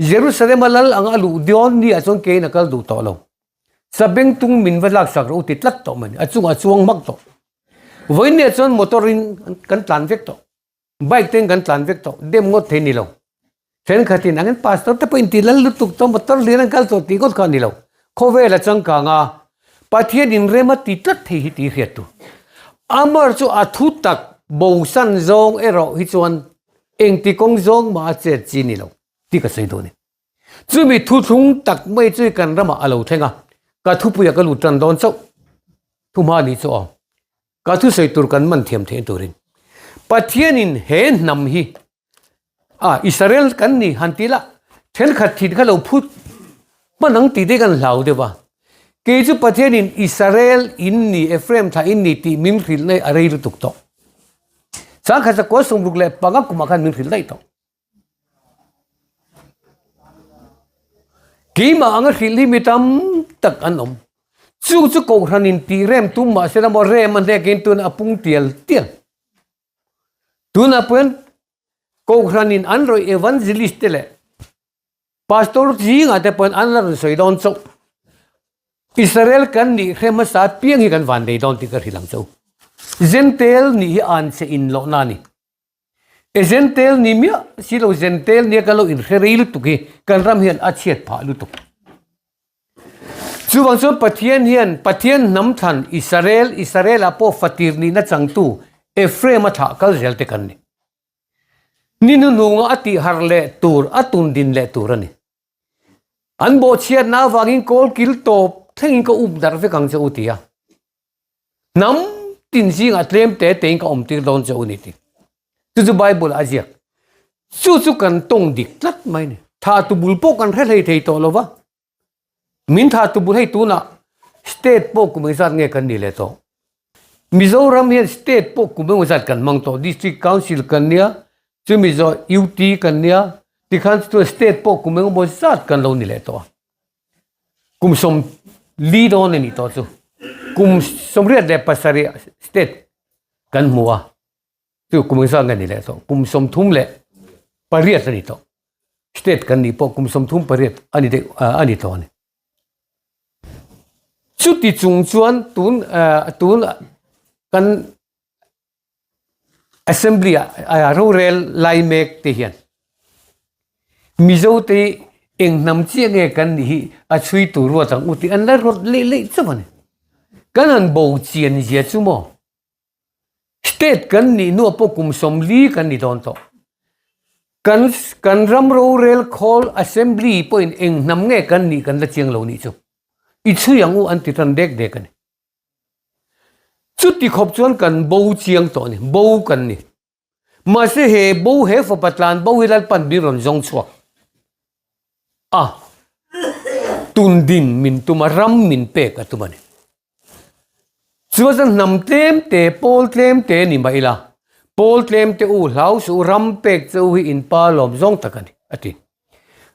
Jerusalem a lal anga a luh dawn ni ah chuan kein a kal duh tawh lo. Sabengtung min va laksak rawh u ti tlat tawh mai a ni. A chungah a chuang hmak tawh. Vawiin ni ah chuan motor in kan tlan vek tawh. Bike ten kan tlan vek tawh. Dem ngawt thei ni lo. Thenkhatin angin pastor te pawh inti lal lutuk tawh motor hlir an kal tawh tih ngawt kha a ni lo. Khawvel a changkang a, Pathian inrem a ti tlat thei hi tih hriat tur. Amar chu a thu tak bosan zawng erawh hi chuan engti kawng zawng mah a chet chi ni lo tih ka sawi dawn a ni. Chumi thuthlung tak mai chu kan ramah a lo thleng a, ka thupuia ka lut tan dawn chauh thu hma ni chu aw. Ka thusawi tur kan man thiam theih turin Pathianin he hnam hi a Israel kan ni han ti la thenkhat thin kha lo phut hman ang tih te kan hlau deuh a. Kei chu Pathianin Israel in ni Ephraim thlah in ni tih min hrilh na hi a rei lutuk tawh. Sangkhat zakua sawmruk leh panga kumah khan min hrilh daih tawh. Keimah anga hrilh hi mi tam tak an awm. Chu chu kohhranin tih rem tum mah se la maw rem a hnekin tuna a pung tial tial. Tunah pawhin kohhranin an rawih evangelist te leh pastor zingah te pawhin an la rawn sawi dawn chauh. Israel kan nih hre hmasa piang hi kan van nei dawn tih ka hrilh ang che u. Zentel nih hi anchhe inlawhna a ni. E Zentel ni miah si lo Zentel nia ka lo inhre rei lutuk hi kan ram hian a chhiat phah lutuk. Chuvang chuan Pathian hian Pathian hnam thlan Israel, Israel ah pawh fatir nihna changtu Ephraim a thlah kal zel te kan ni. Ni hnuhnunga a tih harh leh tur, a tun din leh tur a ni. An bawhchhiatna avangin kawl kil tawp thlengin ka up darh vek ang che u ti a. Hnam tin zingah tlem te tein ka awm tir dawn che u ni ti. Chu chu Bible ah a ziak. Chu chu kan tawng dik tlat mai ni. Tha tu bul pawh kan hre hlei thei tawh lo va. Min tha tu bul hei tunah state pawh kum engzat nge kan nih leh tawh. Mizoram hian state pawh kum engzat kan hmang tawh. District Council kan nia, chumi zawh UT kan nia, tikhan chuan state pawh kum engemaw zat kan lo ni leh tawh a. Kum 40 dawn a nih tawh chu. Kum 87 state kan hmu a, chu kum engzat nge ni leh tawh. Kum 38 a ni tawh. State kan nih pawh kum 38 a ni deuh a ni tawh a ni. Chuti chung chuan tun tun kan Assembly ah rorel lai mek te hian Mizo te hi eng hnam chiah nge kan nih hi a chhui tur ruat ang u tih an la rawt leh leh chauh a ni. Kan han bo chian zia chu maw? State kan nih hnuah pawh kum 40 kan ni dawn tawh. Kan kan ram rorel khawl Assembly pawhin eng hnam nge kan nih kan la chiang lo nih chu. I chhui ang u an ti tan dek dek a ni. Chuti khawp chuan kan bo chiang tawh a ni, bo kan ni. Mahse he bo he fapa tlan bo hi Lalpan min rawn zawng chhuak a, tundin min tum a, ram min pek a tum a ni. Chuan chuan hnam tlem te, pawl tlem te ni mah ila, pawl tlem te u hlau suh u, ram pek che u hi in pa lawm zawng tak a ni, a ti.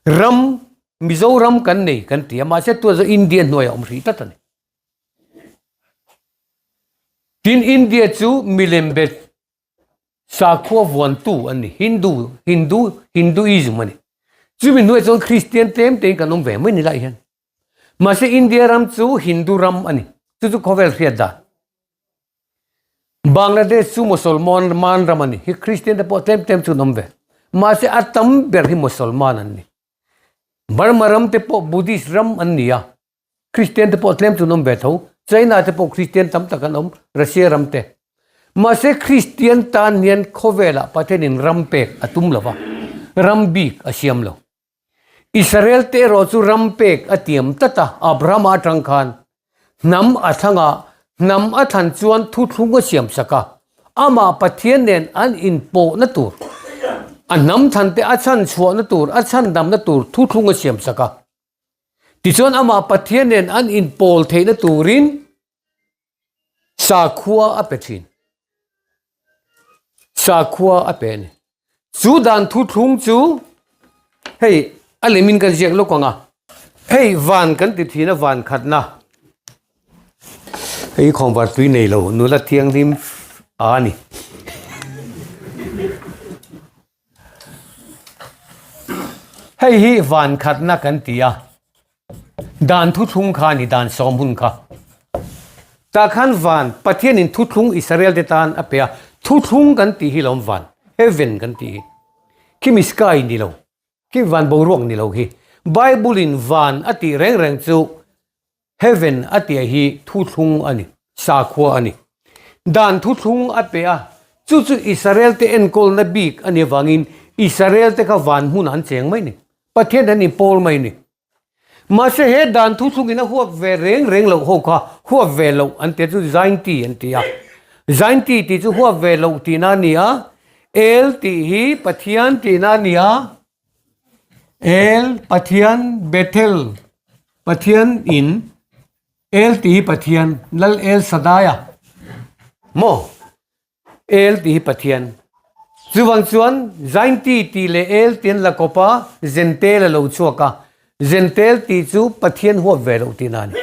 Ram, Mizoram kan nei kan ti a, mahse tunah chuan India hnuaiah a awm hrih tlat a ni. Tin India chu milem be sakhua vuantu an ni, Hindu, Hindu, Hinduism a ni. Chumi hnuaiah chuan Kristian tlem tein kan awm ve mai ni lai hian. Mahse India ram chu Hindu ram a ni, chu chu khawvel hriat dan. Bangladesh chu Mosolman man ram a ni, hi Kristian te pawh tlem tlem chu an awm ve. Mahse a tam ber hi Mosolman an ni. Burma ram te pawh Buddhist ram an ni a. Kristian te pawh tlem chu an awm ve tho, China te pawh Kristian tam tak an awm, Russia ram te. Mahse Kristian tan hian khawvelah Pathianin ram pek a tum lo va, ram bik a siam lo. Israel te erawh chu ram pek a tiam tlat a, Abrahama atang khan hnam a thlangah. Hnam a thlan chuan thuthlung a siam sak a, amah Pathian nen an inpawhna tur, a hnam thlan te a chhan chhuahna tur, a chhandamna tur thuthlung a siam sak a. Tichuan amah Pathian nen an inpawl theihna turin sakhua a pe thin. Sakhua a pe a ni. Chu dan thuthlung chu hei a lemin kan ziak lawk ang a, hei van kan ti thin a van khatna hei khawnvar tui nei lo nula thianghlim a ni. Hei hi van khatna kan ti a, dan thuthlung kha a ni dan sawm hun kha. Tah khan van Pathianin thuthlung Israel te tan a pe a, thuthlung kan tih hi lawm van, heaven kan tih hi. Khimi sky ni lo, khimi van boruak ni lo hi. Bible in van a tih reng reng chu Heaven a tih hi thuthlung a ni, sakhua a ni. Dan thuthlung a pe a, chu chu Israel te enkawlna bik a nih avangin Israel te kha van hmunah an cheng mai ni. Pathian an inpawl mai ni. Mahse he dan thuthlungin a huap ve reng reng loh ho kha huap ve loh an ti a, chu Zainti an ti a. Zainti tih chu huap ve loh tihna a ni a, El tih hi Pathian tihna a ni a, El Pathian Bethel Pathian in El tih hi Pathian Lal El Sadaia maw El tih hi Pathian chuvang chuan Zainti tih leh El tih an la kawp a Zentel a lo chhuak a Zentel tih chu Pathian huap ve loh tihna a ni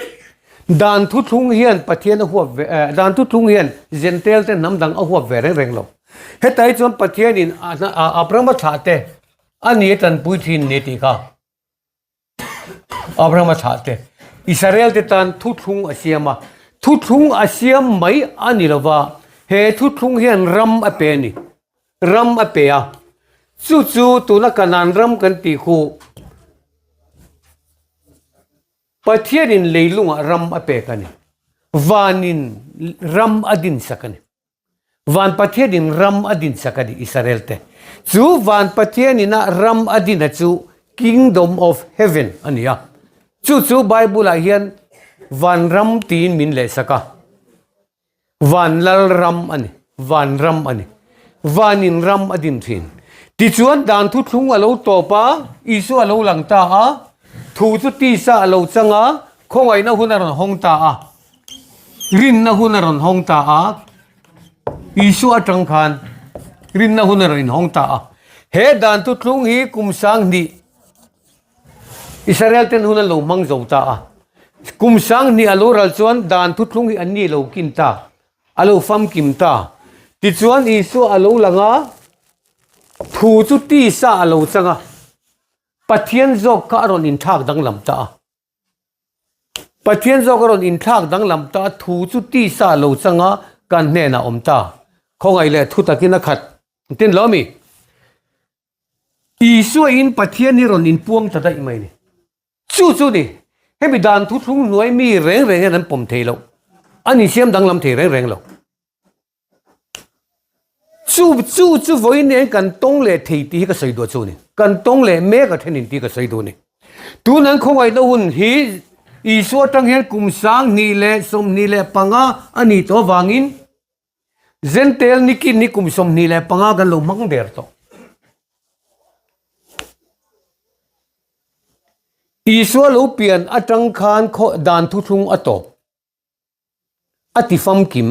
dan thuthlung hian Pathian a huap ve dan thuthlung hian Zentel te hnam dang a huap ve reng reng lo Heta hi chuan Pathianin Abrahama thlah te a ni a tanpui thin ni tih kha Abrahama thlah te Israel te tan thuthlung a siam a, thuthlung a siam mai a ni lova, he thuthlung hian ram a pe a ni, ram a pe a, chu chu tuna Kanaan ram kan tih khu Pathianin leilungah ram a pek a ni, vanin ram a dinsak a ni. Van Pathianin ram a dinsak a ni Israel te. Chu Van Pathianin a ram a dina chu Kingdom of Heaven a ni a. Chu chu Bible ah hian Van ram tiin min lehsak a. Van lal ram a ni. Van ram a ni. Vanin ram a din thin. Tichuan dan thuthlung a lo tawp a, Isua a lo lang ta a, thu chu tisa a lo chang a, khawngaihna hun a rawn hawng ta a. Rinna hun a rawn hawng ta a, Isua atang khan rinna hun a rawn inhawng ta a. He dan thuthlung hi kum sanghnih Israel ten hun an lo hmang zo ta a. Kum sanghnih a lo ral chuan dan thuthlung hi an ni lo kin ta, a lo famkim ta. Tichuan Isua a lo lang a, thu chu tisa a lo chang a, Pathian zawk kha a rawn inthlak danglam ta a. Pathian zawk a rawn inthlak danglam ta a, thu chu tisa lo changa kan hnenah awm ta. Khawngaih leh thu takin a khat. Engtin lo mi? Isua in Pathian hi rawn inpuang ta daih mai ni. Chu chu ni, hemi dan thuthlung hnuai mi reng reng hian an pawm thei lo. An insiam danglam thei reng reng lo. Chu chu chu vawiin nen kan tawng leh thei tih hi ka sawi duh chu ni. Kan tawng leh mek a thenin tih ka sawi duh ni. Tun an khawngaihna hun hi Isua atang hian kum 2025 a nih tawh avangin Zentel nikin hi kum 25 kan lo hmang der tawh. Isua lo pian atang khan dan thuthlung a tawp. A ti famkim,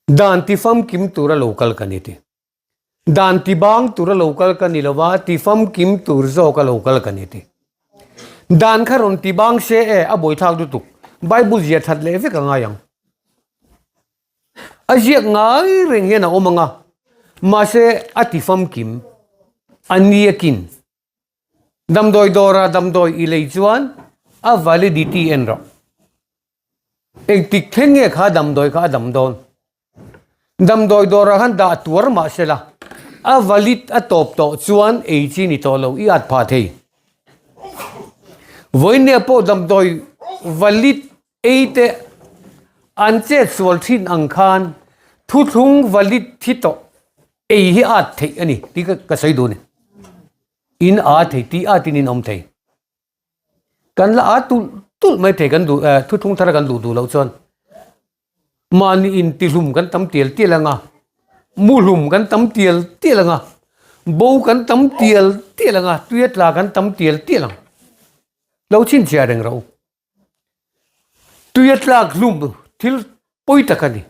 dan ti famkim tura lo kal ka ni ti. Dan ti bang tura lo kal ka ni lova, ti famkim tur zawka lo kal ka ni ti. Dan kha rawn ti bang se e, a buaithlak lutuk. Bible zia that leh vek a ngai ang. A ziak ngai reng hian a awm ang a, mahse a ti famkim, a niakin. Damdawi dawra damdawi i lei chuan a validity en rawh. Engtik thleng nge kha damdawi kha a dam dawn? Damdawi dawrah khan dah tuar mah se la, a valid a tawp tawh chuan ei chi ni tawh lo i at phah thei. Vawinia pawh damdawi valid ei te an chet sual thin ang khan thuthlung valid thi tawh ei hi at theih a ni tih ka sawi duh a ni. In a thei tih at in in awm thei. Kan la a tulh. tulh mai thei kan duh eh thuthlung thara kan duh duh loh chuan mahni intihlum kan tam tial tial anga muhlum kan tam tial tial anga bo kan tam tial tial anga tuia tla kan tam tial tial ang lo chhinchhiah reng rawh u. Tuia tlak hlum thil pawi tak a ni.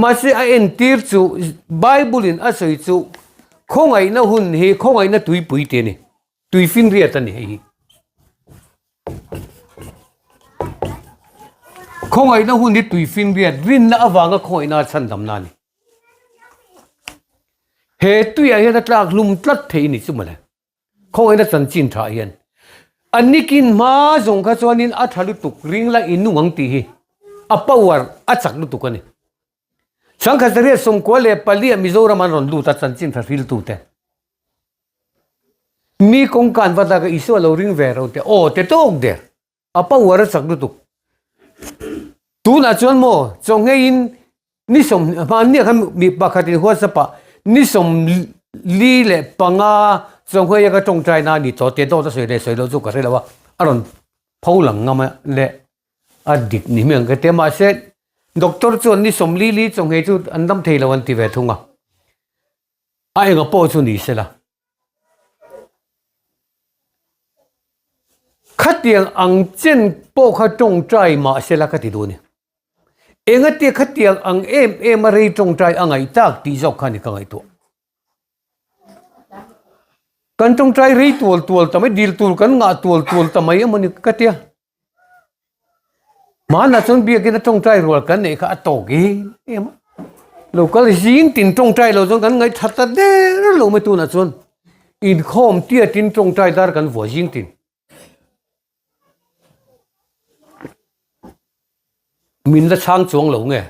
Mahse a entir chu Bible in a sawi chu khawngaihna hun hi khawngaihna tuipui tih a ni. Tui finriat a ni hei hi. Khawngaihna hun hi tui finriat rinna avanga khawngaihna a chhandamna a ni. He tuiah hian a tlak hlum tlat thei a ni chu mawle. Khawngaihna chanchin tha hian a nikin hma zawng kha chuanin a tha lutuk ring la in nung ang tih hi a power a chak lutuk a ni. Sangkhat zariat 94 ah Mizoram an rawn lut a chanchin tha hriltu te mi kawngka an va dak a Isua lo ring ve ro te aw te tawk der. A power a chak lutuk. Tunah chuan maw chawngheiin ni sawm hmannia khan mi pakhatin WhatsApp ah ni 45 chawnghei a ka tawngtai na a ni tawh tih dawt a sawi leh sawi loh chu ka hre lo a, a rawn pho lang ngam a leh a dik ni hmiang ka ti a mahse doctor chuan ni 44 chawnghei chu an dam thei lo an ti ve thung a, a enga pawh chu ni se la. Khatiang ang chen pawh kha tawngtai mah sela ka ti duh a ni. Engatia khatiang ang em em a rei tawngtai a ngaih tak tih zawk kha ni ka ngaihtuah. Kan tawngtai rei tual tual ta mai, dil tur kan ngah tual tual ta mai emaw ni ka tia. Hmanah chuan biakin a tawngtai rual kan neih kha a tawk em em a. Lo kal zing tin tawngtai lo chuan kan ngaihthat ta der lo mai tunah chuan inkhawm tiatin tawngtai dar kan vuah zing tin. Min la chhang chuang lo nge.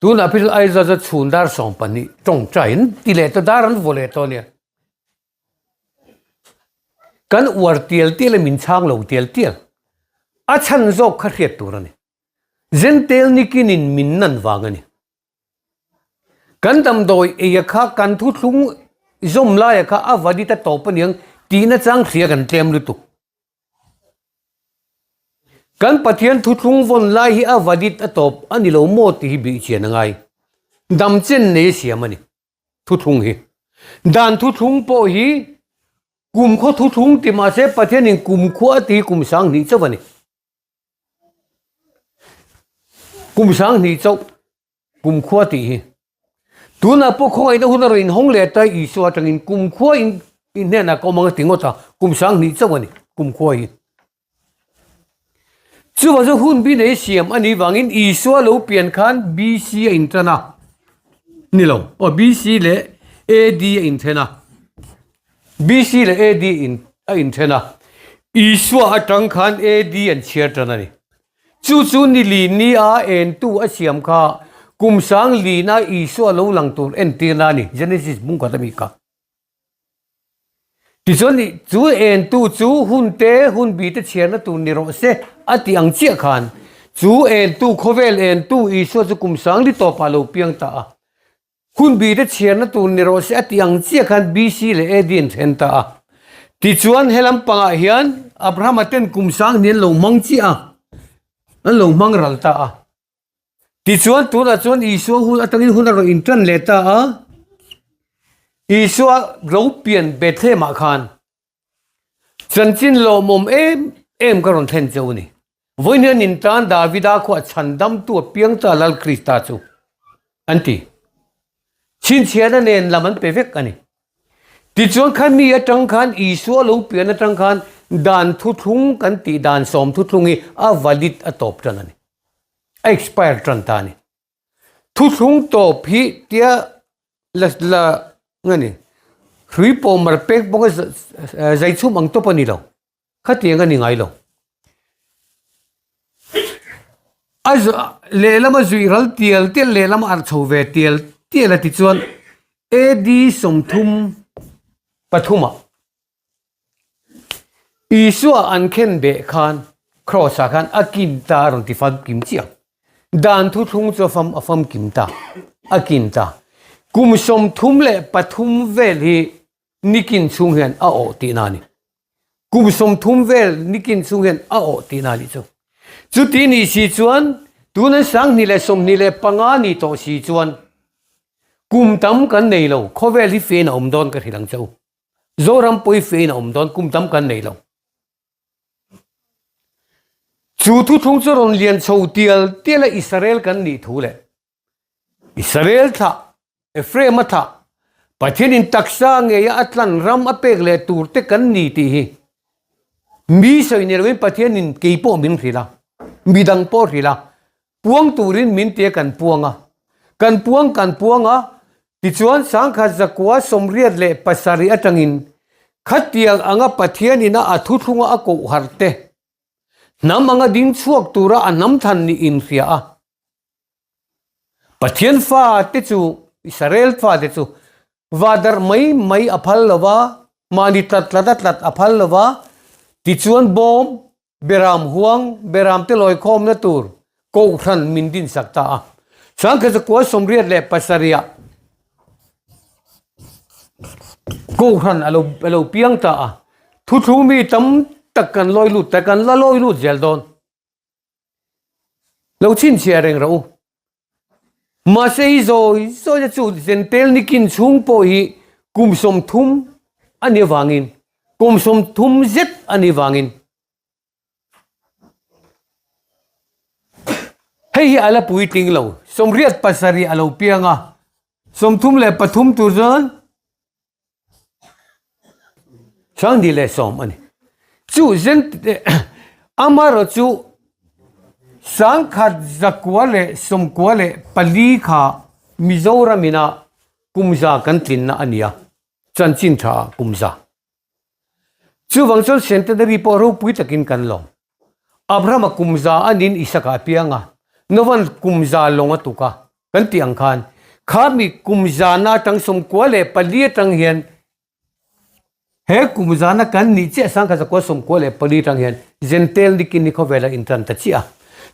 Tunah phei chuan Aizawl chu chhun dar 12 tawngtai an ti leh tawh dar an vuah leh tawh a nia. Kan uar tial tial a min chhang lo tial tial. A chhan zawk kha hriat tur a ni. Zentel nikinin min nan vang a ni. Kan damdawi eia kha kan thuthlung zawm laia kha a valid a tawp aniang tihna chang hria kan tlem lutuk. Kan Pathian thuthlung vawn lai hi a valid a tawp a ni lo maw tih hi bihchian a ngai. Damchen nei a siam a ni. Thuthlung hi. Dan thuthlung pawh hi kumkhaw thuthlung ti mahse Pathianin kumkhua a ti hi kum 2000 chauh a ni. Kum 2000 chauh kumkhua tih hi. Tunah pawh khawngaihna hun a rawn inhawng leh ta Isua atangin kumkhua in in hnenah ka awm ang a ti ngawt a, kum 2000 chauh a ni kumkhua hi. Chuvang chu hun bi nei siam a nih vangin Isua lo pian khan BC a intan a, ni lo, aw BC leh AD a inthen a, BC leh AD in a inthen a, Isua atang khan AD an chhiar tan a ni. Chu chu ni li ni a entu a siam kha kum sang lina Isua lo lang tur entirna a ni, Genesis bung khat ami kha. Tichuan chu entu chu hun te hun bi te chhiarna tur ni rawh se a tih ang chiah khan chu entu khawvel entu Isua chu kum sangli tawpah lo piang ta a. Hun bi te chhiarna tur ni rawh se a tih ang chiah khan BC leh AD an then ta a. Tichuan helam pangah hian Abrahama ten kum sangni an lo hmang chiah a, an lo hmang ral ta a. Tichuan tunah chuan Isua hun atangin hun a rawn intan leh ta a, Isua lo pian Bethlehem-ah khan chanchin lawmawm em em ka rawn thlen cheu a ni. Vawiin hian in tan Davida khuah chhandamtu a piang ta Lal Krista chu an ti. Chhinchhiahna nen lam an pe vek a ni. Tichuan kha mi atang khan Isua lo pian atang khan dan thuthlung kan tih dan sawm thuthlung hi a valid a tawp tan a ni. A expire tan ta a ni. Thuthlung tawp hi tia la la nge ni hrui pawh mar pek bawk a zai chhum ang tawp a ni lo. Khatiang a ni ngai lo. A lehlam a zuih ral tial tial lehlam a arh chho ve tial tial a tichuan AD 33 ah Isua an khen beh khan cross ah khan a kin ta a rawn ti famkim chiah. Dan thuthlung chu a fam a famkim ta a kin ta. Kum 33 vel hi nikin chhung hian a awh tihna a ni. Kum 30 vel nikin chhung hian a awh tihna a nih chu. Chuti nih si chuan tunan 2025 ni tawh si chuan kum tam kan nei lo, khawvel hi fein a awm dawn ka hrilh ang che u. Zoram pawh hi fein a awm dawn, kum tam kan nei lo. Chu thuthlung chu rawn lian chho tial tial a Israel kan nih thu leh Israel thlah, Ephraim a thlah, Pathianin taksa ngeia a tlan ram a pek leh tur te kan ni tih hi mi sawi ni loin Pathianin kei pawh min hrilh a, midang pawh hrilh a, puang turin min tia kan puang a, kan puang kan puang a, tichuan 1987 atangin khatiang anga Pathianin a a thuthlunga a koh harh te hnam anga ding chhuak tura a hnam than nih inhria a. Pathian fate chu, Israel fate chu va darh mai mai a phal lo va, mahni tlat tlat a tlat a phal lo va, tichuan bawm, beram huang, beram te lawikhawmna tur kohhran min dinsak ta a. 1987 ah kohhran a lo a lo piang ta a, thuthlung mi tam tak kan lawi lut ta, kan la lawi lut zel dawn. Lo chhinchhiah reng rawh u. Mahse hi zawi zawi te chu Zentel nikin chhung pawh hi kum 30 a nih avangin, kum 30 zet a nih avangin hei hi a la puitling lo. 87 a lo piang a, 33 tur chuan 2010 a ni. Chu zen amaherawh chu 1994 kha Mizoram ina kum za kan tlinna a ni a, chanchin tha ah kum za. Chuvang chuan centenary pawh ropui takin kan lawm. Abrahama kum za a nin Isaka a piang a, Novan kum za lawng a tuk a, kan tih ang khan khami kum zana atang 94 atang hian he kum zana kan nih chiah 1994 atang hian Gentile nikin ni khawvela intan ta chiah a.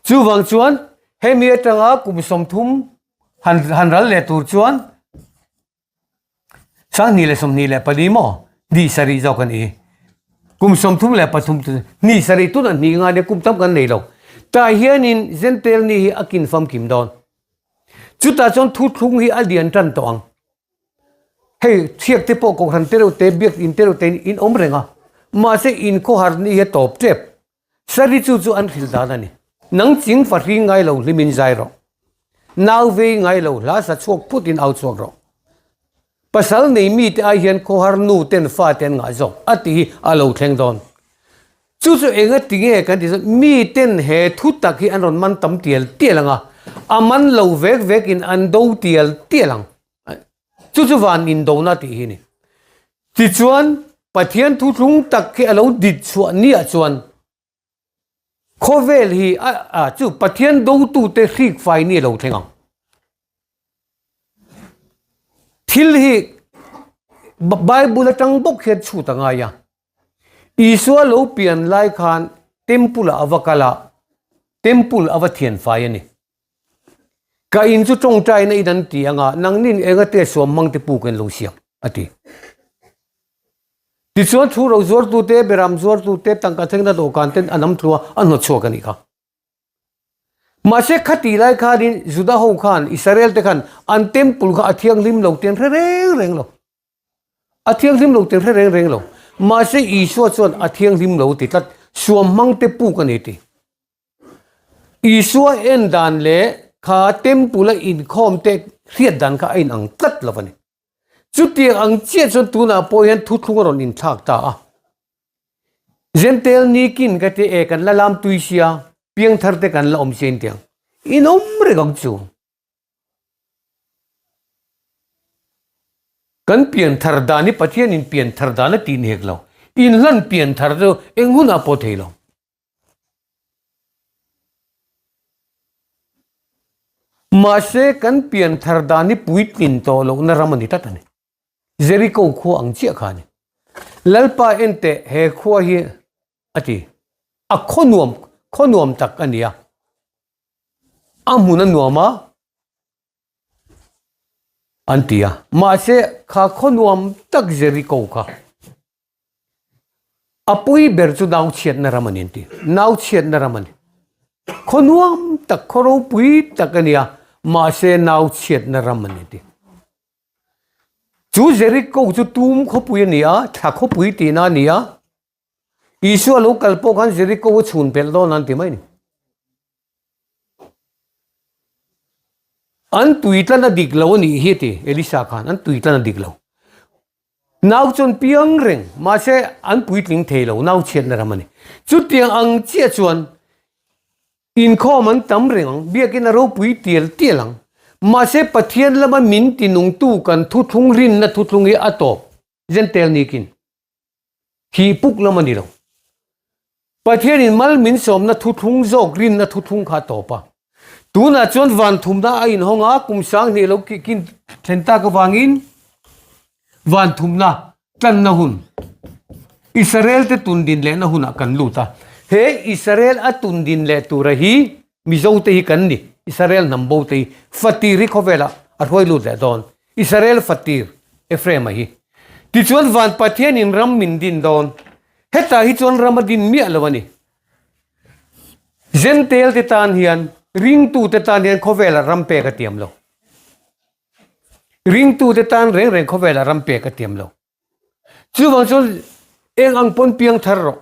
Chuvang chuan hemi atanga kum 30 han han ral leh tur chuan 2024 maw hnih sarih zawk a ni. Kum 33 chu hnih sarih tunah hnih nga nia kum tam kan nei lo. Tah hianin Gentile ni hi a kin famkim dawn. Chutah chuan thuthlung hi a lian tan tawh ang. Hei thiak te pawh kohhran te reuh te biak in te reuh te in awm reng a. Mahse in khawhar ni hi a tawp tep. Sari chu chu an hrilh dan a ni. Nang ching fahri ngai lo hlimin zai rawh. Nau vei ngai lo hla sa chhuak phut in au chhuak rawh. Pasal nei mi te ai hian khawhar nu ten fa te an ngah zawk a tih hi a lo thleng dawn. Chu chu enga ti nge kan tih chuan mi ten he thu tak hi an rawn man tam tial tial ang a, a man lo vek vek in an do tial tial ang. Chu chu van indona tih hi a ni. Tichuan Pathian thuthlung tak hi a lo dit chhuah niah chuan khawvel hi a chu Pathian dotute hrik fai ni a lo thleng ang. Thil hi Bible atang bawk hian chhut a ngai a. Isua lo pian lai khan temple ah a va kal a, temple a va thian fai a ni. Ka in chu tawngtaina in an ti anga nangnin engate suam hmang te puk in lo siam a ti. Tichuan thu ro zuartute, beram zuartute, tangka thlengna dawhkan ten a nam tlu a, a hnawt chhuak a nih kha. Mahse khati lai khanin Juda ho khan, Israel te khan an temple kha a thianghlim lo tih an hre reng reng lo. A thianghlim lo tih an hre reng reng lo. Mahse Isua chuan a thianghlim lo ti tlat, suam hmang te puk a ni ti. Isua en dan leh kha temple a inkhawm te hriat dan kha a inang tlat lo a ni. Chutiang ang chiah chuan tunah pawh hian thuthlung a rawn inthlak ta a. Gentile nikin ka ti e kan la lam tui sia, piangthar te kan la awm sia intiang. In awm reng ang chu. Kan pianthar dan hi Pathianin pianthar dan a tih ni hek lo. Inhlan pianthar chu eng hunah pawh thei lo. Mahse kan pianthar dan hi puitlin tawh lohna ram a ni tlat a ni. Jericho khua ang chiah kha a ni. Lalpa enteh he khua hi a ti. A khaw nuam, khaw nuam tak a ni a. A hmun a nuam a an ti a. Mahse kha khaw nuam tak Jericho kha A pui ber chu nau chhiatna ram a ni an ti. Nau chhiatna ram a ni. Khaw nuam tak, khaw ropui tak a nia, mahse nau chhiatna ram a ni ti. Chu Jeriko chu tum khawpui a ni a, thla khawpui tihna a ni a, Isua lo kal pawh khan Jeriko a chhun pelh dawn an ti mai a ni. An tui tlan a dik lo a nih hi a ti Elisa khan, an tui tlan a dik lo. Nau chuan piang reng, mahse an puitling thei lo, nau chhiatna ram a ni. Chutiang ang chiah chuan inkhawm an tam reng ang, biakin a ropui tial tial ang. Mahse Pathian lama min tinungtu kan thuthlung rinna thuthlung hi a tawp, Jentail nikin. Thih puk lam a ni lo. Pathianin mal min sawmna thuthlung zawk rinna thuthlung kha a tawp a. Tunah chuan van thumna a inhawng a, kum sanghnih lo kin thlen tak avangin van thumna tlanna hun Israel te tundin lehna hunah kan lut a. He Israel a tundin leh tura hi Mizo te hi kan ni. Israel hnam bo te hi fatir hi khawvelah a hruai lut leh dawn. Israel fatir Ephraim-a hi. Tichuan van Pathianin ram min din dawn. Hetah hi chuan ram a din miah lo a ni. Jentail te tan hian, ringtu te tan hian khawvelah ram pek a tiam lo. Ringtu te tan reng reng khawvelah ram pek a tiam lo. Chuvang chuan eng ang pawn piang thar rawh.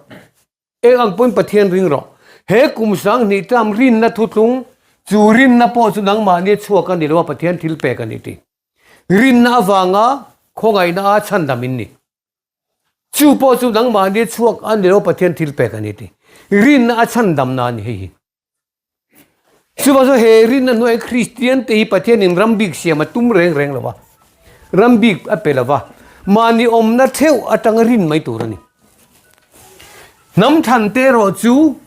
Eng ang pawn Pathian ring rawh. He kum 2000 tlâm rinna thutlung, chu rinna pawh chu nangmahni chhuak a ni lo a, Pathian thil pek a ni tih. Rinna avanga khawngaihna a chhandam in ni. Chu pawh chu nangmahni chhuak a ni lo a, Pathian thil pek a ni tih. Rinna a chhandamna a ni hei hi. Chuvang chuan he rinna hnuai Kristian te hi Pathianin ram bik siam a tum reng reng lo va, ram bik a pe lo va, mahni awmna theuh atanga rin mai tur a ni. Hnam than te erawh chu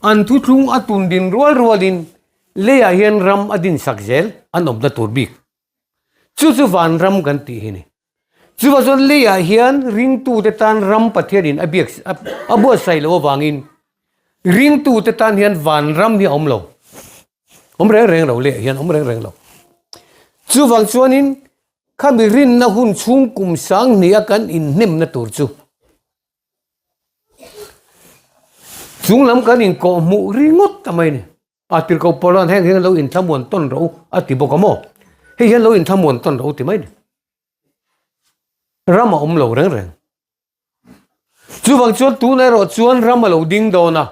an thuthlung a tun din rual rualin leiah hian ram a din sak zel an awmna tur bik. Chu chu vanram kan tih hi ni. Chuvang chuan leiah hian ringtute tan ram Pathianin a biak a buatsaih loh avangin ringtute tan hian vanram hi a awm lo. Awm reng reng lo leiah hian awm reng reng lo. Chuvang chuanin khami rinna hun chhung kum 2000 a kan inhnemna tur chu chunglam kan inkawhhmuh ringawt ta mai a ni. A tirhkoh Paula'n heng hian lo inthlamuan tawn rawh u a ti bawk a maw? Hei hian lo inthlamuan tawn rawh u ti mai ni. Ram a awm lo reng reng. Chuvang chuan tun erawh chuan ram a lo ding dawn a.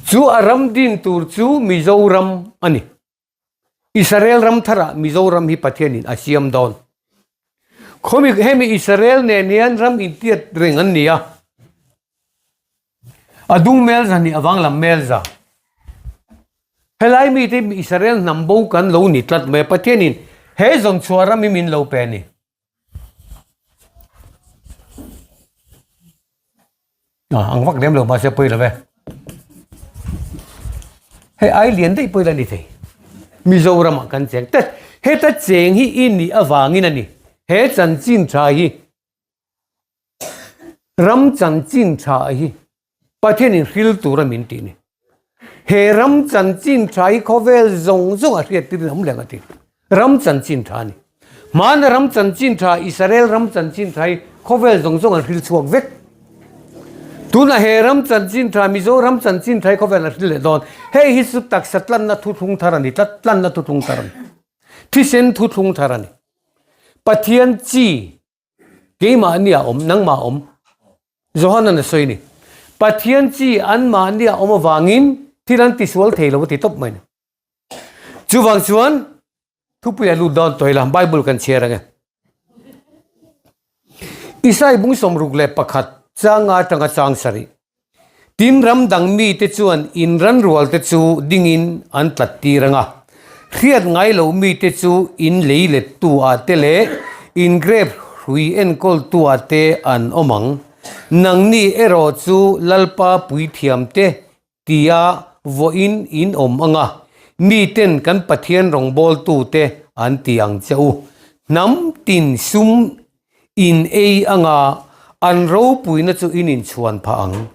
Chu a ram din tur chu Mizoram a ni. Israel ram tharah Mizoram hi Pathianin a siam dawn. Khawmi hemi Israel nen hian ram intiat reng an ni a. A dung melza nih avang lam melza. Helai mite Israel hnam bo kan lo ni tlat mai a Pathianin he zawnchhuah ram hi min lo pe a ni. Ang vak lem lo mahse pawi lo ve. Hei ai lian daih pawi la ni thei. Mizoram ah kan cheng tlat. Heta cheng hi i nih avangin a ni. He chanchin tha hi ram chanchin tha hi Pathianin hril tura min tih a ni. He ram chanchin tha hi khawvel zawng zawng a hriat tir in a awm leh ang a ti. Ram chanchin tha a ni. Hmana ram chanchin tha, Israel ram chanchin tha hi khawvel zawng zawng an hril chhuak vek. Tunah he ram chanchin tha, Mizoram chanchin tha hi khawvel an hril leh dawn. Hei hi chu taksa tlanna thuthlung thar a ni tlat, tlanna thuthlung thar a ni. Thisen thuthlung thar a ni. Pathian chi Keimahni a awm, nangmah a awm. Johanan a sawi a ni. Pathian chi anmahni a awm avangin thil an tisual thei lo a ti tawp mai a ni. Chuvang chuan thupui a lut dawn tawh ila, Bible kan chhiar ang e. Isai bung 61 changa atanga chang sarih. Tin, ram dang mite chuan in ran rualte chu dingin an tlat tir ang a, hriat ngai lo mite chu in lei lettu ah te leh in grape hrui enkawltu ah te an awm ang. Nangni erawh chu Lalpa puithiam te tia vawiin in awm ang a, miten kan Pathian rawngbawltu te an ti ang che u. Hnam tin sum In ei anga an ropuina chu in inchhuan phah ang.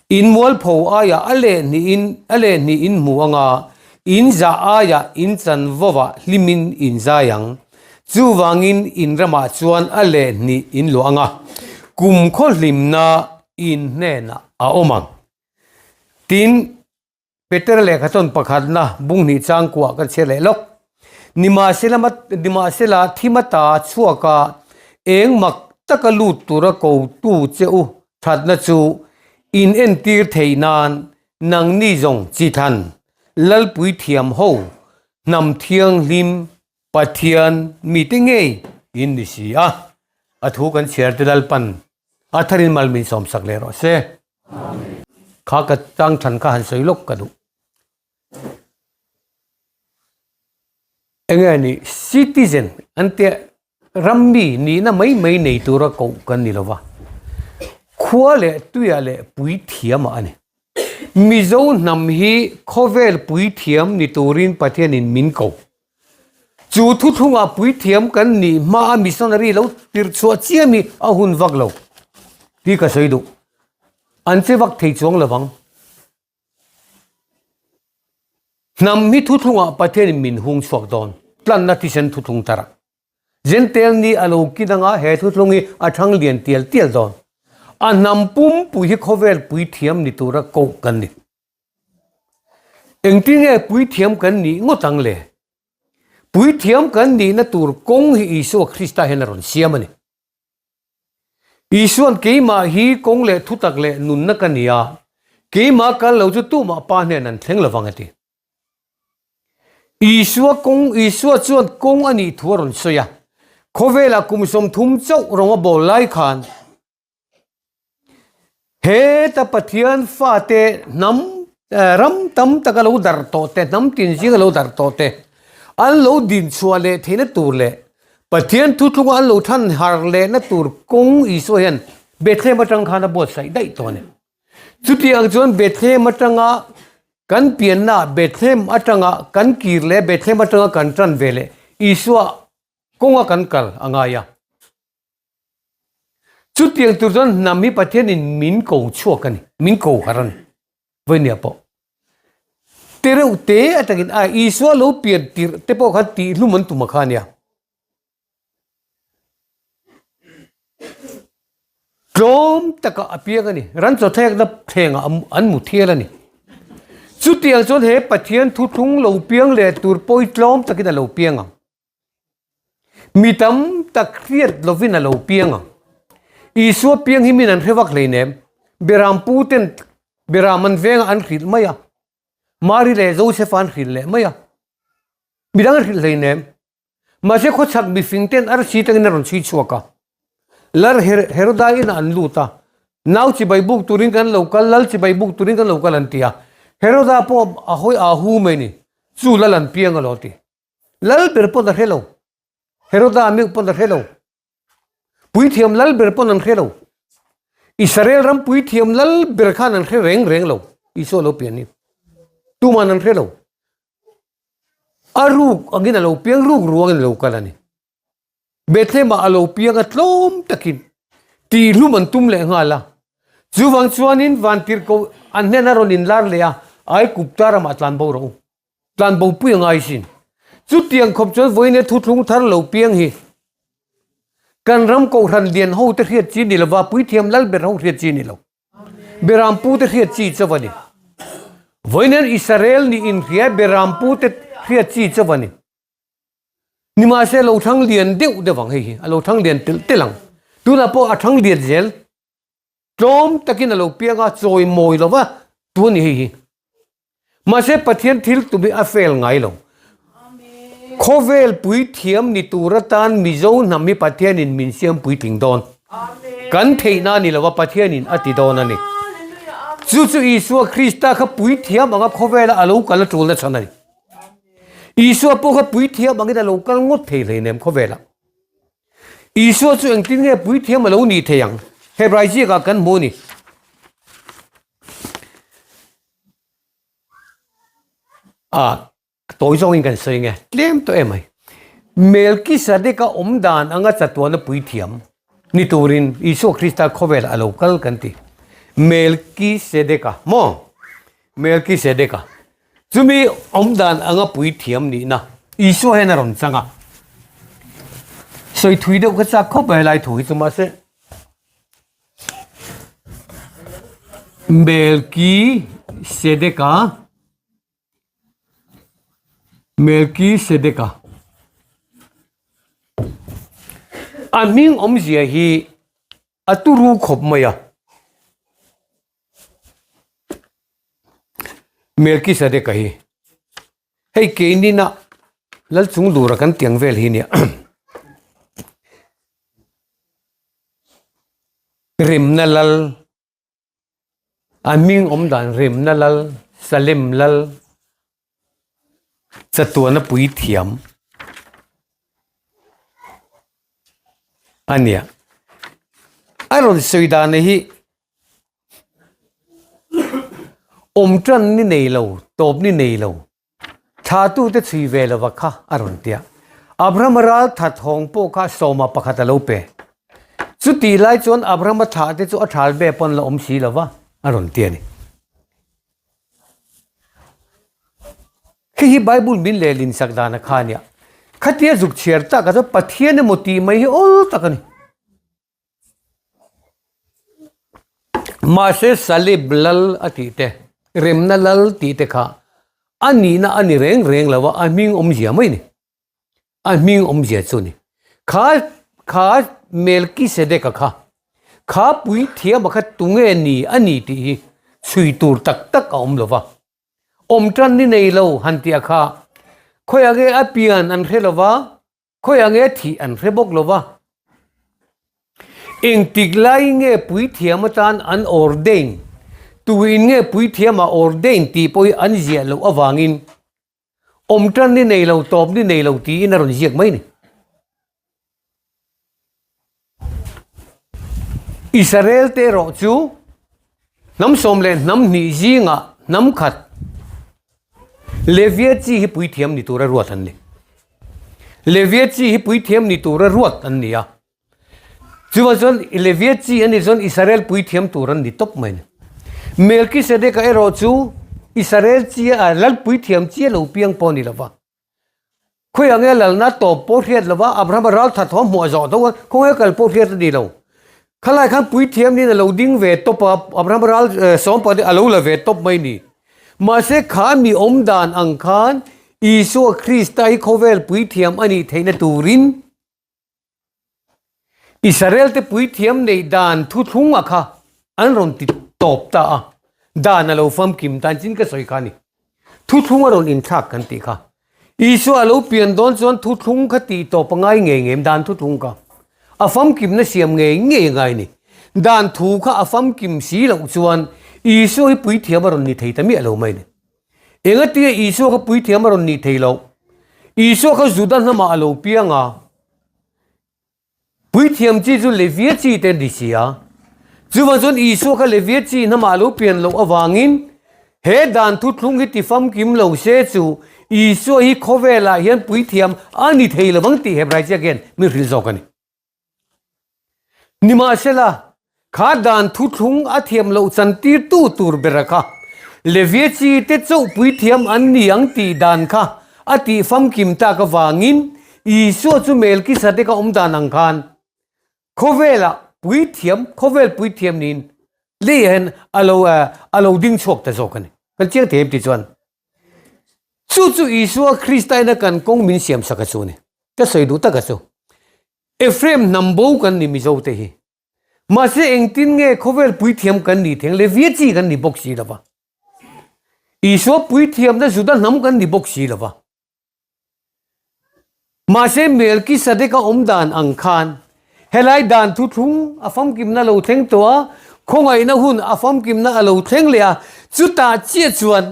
In mualpho aiah a leh hnihin a leh hnih in hmu anga, in zah aiah in chanvovah hlimin in zai ang. Chuvangin in ramah chuan a leh hnih in luah anga, kum khaw hlimna in hnenah a awm ang. Tin, Peter lehkha chuan pakhatna bung hnih changkuah kan chhiar leh lawk. Nimahsela nimahsela thim ata chhuaka eng mak taka lut tura kotu che u thatna chu in entir theih nan nangni zawng chi than Lalpui thiam ho hnam thianghlim Pathian mite ngei in ni si a. A thu kan chhiar te Lalpan a tharin mal min sawmsak leh rawh se. Kha ka tang than kha han sawi lawk ka duh. Enge ni citizen an tia rammi nihna mai mai nei tura koh kan ni lova. Khua leh tuia leh puithiam ah a ni. Mizo hnam hi khawvel puithiam ni turin Pathianin min ko. Chu thuthlungah puithiam kan nih hmaa missionary lo tirchhuah chiam hi a hun vak lo tih ka sawi duh. An che vak thei chuang lovang. Hnam hi thuthlungah Pathianin min hung chhuak dawn, tlanna thisen thuthlung tarah. Jentail ni a lo kin anga he thuthlung hi a thang lian tial tial dawn. A hnam pumpui hi khawvel puithiam ni tura koh kan ni. Engtin nge puithiam kan nih ngawt ang le? Puithiam kan nihna tur kawng hi Isua Krista hian a rawn siam a ni. Isuan keimah hi kawng leh thutak leh nunna ka ni a, keimah kal lo chu tumah Pa hnen an thleng lovang a ti. Isua kawng, Isua chuan kawng a nih thu a rawn sawi a. Khawvelah kum 30 chauh rawng a bawl lai khan heta Pathian fate hnam ram tam taka lo darh tawh te, hnam tin zinga lo darh tawh te an lo din chhuah leh theihna tur leh Pathian thuthlunga an lo than har lehna tur kawng Isua hian Bethlehem atang khan a buatsaih daih tawh a ni. Chutiang chuan Bethlehem atanga kan pianna Bethlehem atanga kan kir leh Bethlehem atanga kan tan ve leh Isua kawnga kan kal a ngai a. Chutiang tur chuan hnam hi Pathianin min ko chhuak a ni, min ko harh a ni. Vawinia pawh te reuh te atangin a Isua lo pian tirh te pawh khan tihhlum an tum a kha a nia. Tlawm taka a piang a ni. Ran chawthlekna thlengah an mu thial a ni. Chutiang chuan he Pathian thuthlung lo piang leh tur pawi tlawm takin a lo piang ang. Mi tam tak hriat lovin a lo piang ang. Isua piang hi min an hre vak hleinem. Beram pu ten beram an vengah an hrilh mai a. Mari leh Josefa an hrilh leh mai a. Midang an hrilh hleinem. Mahse khawchhak mifing ten arsi tangin a rawn chhui chhuak a. Lar Heroda inah an lut a, nau chibai buk turin kan lo kal, lal chibai buk turin kan lo kal an ti a. Heroda pawh a hawi aa hu mai ni, chu lal an piang a lo ti. Lal ber pawn a hre lo, Heroda meuh pawn a hre lo, puithiam lal ber pawn an hre lo, Israel ram puithiam lal ber khan an hre reng reng lo, Isua lo pian hi. Tuman an hre lo. A ruk angin a lo piang, ruk ruangin a lo kal a ni. Bethlehem-ah a lo piang a tlawm takin tihhlum an tum leh nghal a. Chuvang chuanin vantirhkoh an hnen a rawn inlar leh a, Aigupta ramah tlan bo rawh u. Tlan bo pui a ngai sin. Chutiang khawp chuan vawiin thuthlung thar lo piang hi kan ram kohhran lian ho te hriat chi ni lova, puithiam lal ber ho hriat chi ni lo. Berampu te hriat chi chauh a ni. Vawiin Israel nih inhria Berampu te hriat chi chauh a ni. Nimahse a lo thang lian deuh deuh ang hei hi, a lo thang lian telh telh ang. Tunah pawh a thang lian zel. Tlawm takin a lo piang a, chawi mawi lo va tu a ni hei hi. Mahse Pathian thil tum hi a fail ngai lo. Khawvel puithiam ni tur atan Mizo hnam hi Pathianin min siam puitling dawn. Kan theihna a ni lo va, Pathianin a ti dawn a ni. Chu chu Isua Krista kha puithiam anga khawvela a lo kal a tul na chhan a ni. Isua pawh kha puithiam angin a lo kal ngawt thei hleinem khawvelah. Isua chu engtin nge puithiam a lo nih thei ang? Hebrai ziakah kan hmu a ni. A tawi zawngin kan sawi nge tlem tawh em ai. Melkisadeka awm dan anga chatuana puithiam ni turin Isua Krista khawvel a lo kal kan ti. Melkisedeka maw? Melkisedeka chumi awm dan anga puithiam nihna Isua hian a rawn chang a. Sawi thui deuh ka chak khawp mai helai thu hi chu mahse. Melkisedeka Melkisedeka A hming awmzia hi a turu khawp mai a. Melkisedeka hi hei keinin a lal chung dura kan tiang vel hi nia. Remna lal A hming awm dan Remna Lal, Salem Lal, chatuana pui thiam a nia. A rawn sawi dan hi awm tan ni nei lo, tawp ni nei lo. Thlatute chhui ve lova kha a rawn ti a. Abrahama ral that hawng pawh kha sawma pakhat a lo pe. Chutih lai chuan Abrahama thlah te chu a thal ve pawn la awm si lova a rawn ti a ni. Khi hi Bible min lehlin sak dan a kha a nia. Khatia zuk chhiar tak ah chuan Pathian emaw tih mai hi awl tak a ni. Mahse Salib lal a tih te, remna lal tih te kha a nihna a ni reng reng lo a, a hming awmzia mai a ni. A hming awmzia chu a ni. Kha kha Melkisedeka kha, kha puithiama kha tunge ni a ni tih hi chhui tur tak tak a awm lo va. Awm tan ni nei lo han tih a kha, khawiah nge a pian an hre lo va, Khawiah nge thih an hre bawk lo va, engtik lai nge puithiam atan an ordain, tuin nge puithiamah ordain tih pawh hi an ziah loh avangin awm tan ni nei lo, tawp ni nei lo tiin a rawn ziak mai a ni. Israel te erawh chu hnam sawm leh hnam hnih zingah hnam khat Levia chi hi puithiam ni tura ruat an ni. Levia chi hi puithiam ni tura ruat an ni a. Chuvang chuan Levia chi an nih chuan Israel puithiam tur an ni tawp mai a ni. Melkisedeka erawh chu Israel chi a lal puithiam chi a lo piang pawh a ni lo va. Khawiah nge lalna tawp pawh hriat lova Abrahama ral that haw hmuah zawh tho a, khawnge kal pawh hriat a ni lo. Khalai khan puithiam niin a lo ding ve tawp a, Abrahama ral sawmpa te a lo la ve tawp mai ni. Mahse kha mi awm dan ang khan Isua Krista hi khawvel puithiam a nih theihna turin Israel te puithiam neih dan thuthlung a kha an rawn ti tawp ta a, dan a lo famkim tan chin ka sawi kha a ni. Thuthlung a rawn inthlak kan tih kha. Isua a lo pian dawn chuan thuthlung kha tih tawp a ngai ngei ngei dan thuthlung kha a famkimna siam ngei ngei a ngai a ni. Dan thu kha a famkim si loh chuan Isua hi puithiam a rawn ni thei ta miah lo mai a ni. Engatinge Isua kha puithiam a rawn nih thei loh? Isua kha Juda hnamah a lo piang a, puithiam chi chu Levia chi te a ni si a. Chuvang chuan Isua kha Levia chi hnamah a lo pian loh avangin he dan thuthlung hi ti famkim lo se chu Isua hi khawvelah hian puithiam a ni thei lovang tih Hebrai chiak hian min hrilh zawk a ni. Nimahsela, kha dan thuthlung a thiam loh chantirtu tur bera kha Levia chi te chauh puithiam an ni ang tih dan kha a tih famkim tak avangin Isua chu Melkisadeka awm dan ang khan khawvelah puithiam, khawvel puithiam niin leiah hian a lo a lo ding chhuak ta zawk a ni. Kan chiang thei em tih chuan chu chu Isua Krista ina kan kawng min siamsak a chu a ni. Ka sawi duh tak a chu. Ephraim hnam bo kan ni Mizo te hi. Mahse engtin nge khawvel puithiam kan nih theng le via chi kan ni bawk si lova. Isua puithiamna Juda hnam kan ni bawk si lova. Mahse Melkisadeka awm dan ang khan helai dan thuthlung a famkimna lo thleng tawh a, khawngaihna hun a famkimna a lo thleng leh a, chutah chiah chuan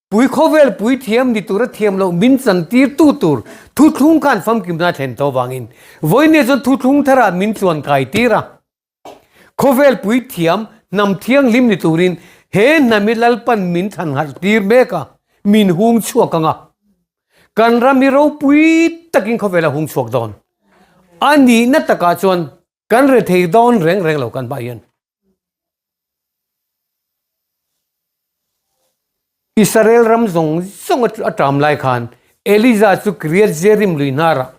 Pui khawvel puithiam ni tura thiam loh min chantirtu tur thuthlung khan famkimna a thlen tawh vangin vawinia chuan thuthlung tharah min chuan kai tir a. Khawvel puithiam hnam thianghlim ni turin he hnam hi Lalpan min thlan harh tir mek a, min hung chhuak ang a. Kan ram hi ropui takin khawvel a hung chhuak dawn. A nihna takah chuan kan rethei dawn reng reng lo kan hmah hian. Israel ram zawng zawng a ṭam lai khan Elija chu Kiriath Jearim lui hnarah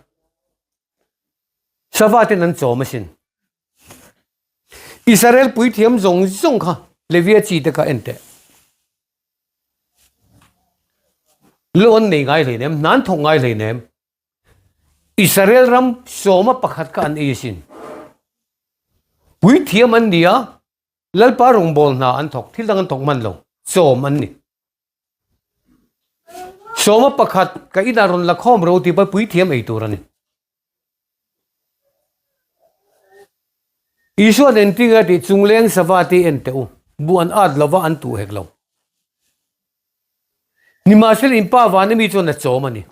sava ten an chawm asin. Israel puithiam zawng zawng kha. Levia chi te kha en teh. Loan nei ngai hleinem, hnan thawk ngai hleinem. Israel ram sawma pakhat kha an ei asin. Puithiam an ni a, Lalpa rawngbâwl hna an thawk, thil dang an thawk hman lo, sawm an ni. Sawma pakhat ka inah rawn la khawm ro tih pawh puithiam ei tur a ni. Isua'n engtin nge a tih? Chungleng sava te en teh u, buh an at lova an tuh hek lo. Nimahsela in pa vana mi chuan a chawm a ni.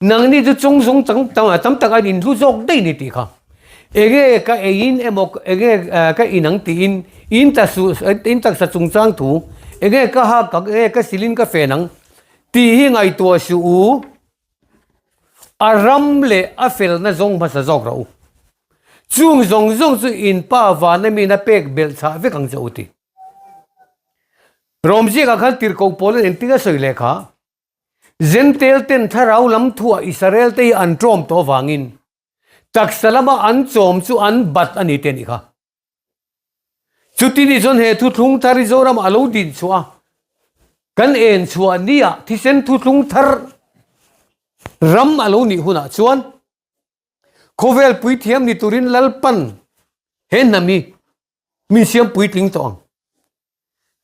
Nangni chu chung zawng tam tam tak aiin in hlu zawk daih ni tih kha. Enge ka eiin emaw enge ka in ang tiin in in taksa chungchang thu enge ka hak ang enge ka silin ka fen ang tih hi ngaihtuah suh u. A ram leh a felna zawng hmasa zawk rawh u. Chung zawng zawng chu in pa vana mina pek belh chhah vek ang che u ti. Rawmziakah khan tirhkoh pawl in engtin a sawi leh kha? Zentel ten thlarau lam thuah Israel te hi an ṭawm tawh avangin taksa lama an chawm chu an bat a ni te a nih kha. Chuti ni chuan he thuthlung thar hi Zoramah a lo din chhuah a, kan en chhuah nia thisen thuthlung thar ram a lo nih hunah chuan khawvel puithiam ni turin Lalpan he hnam hi min siam puitling tawh ang.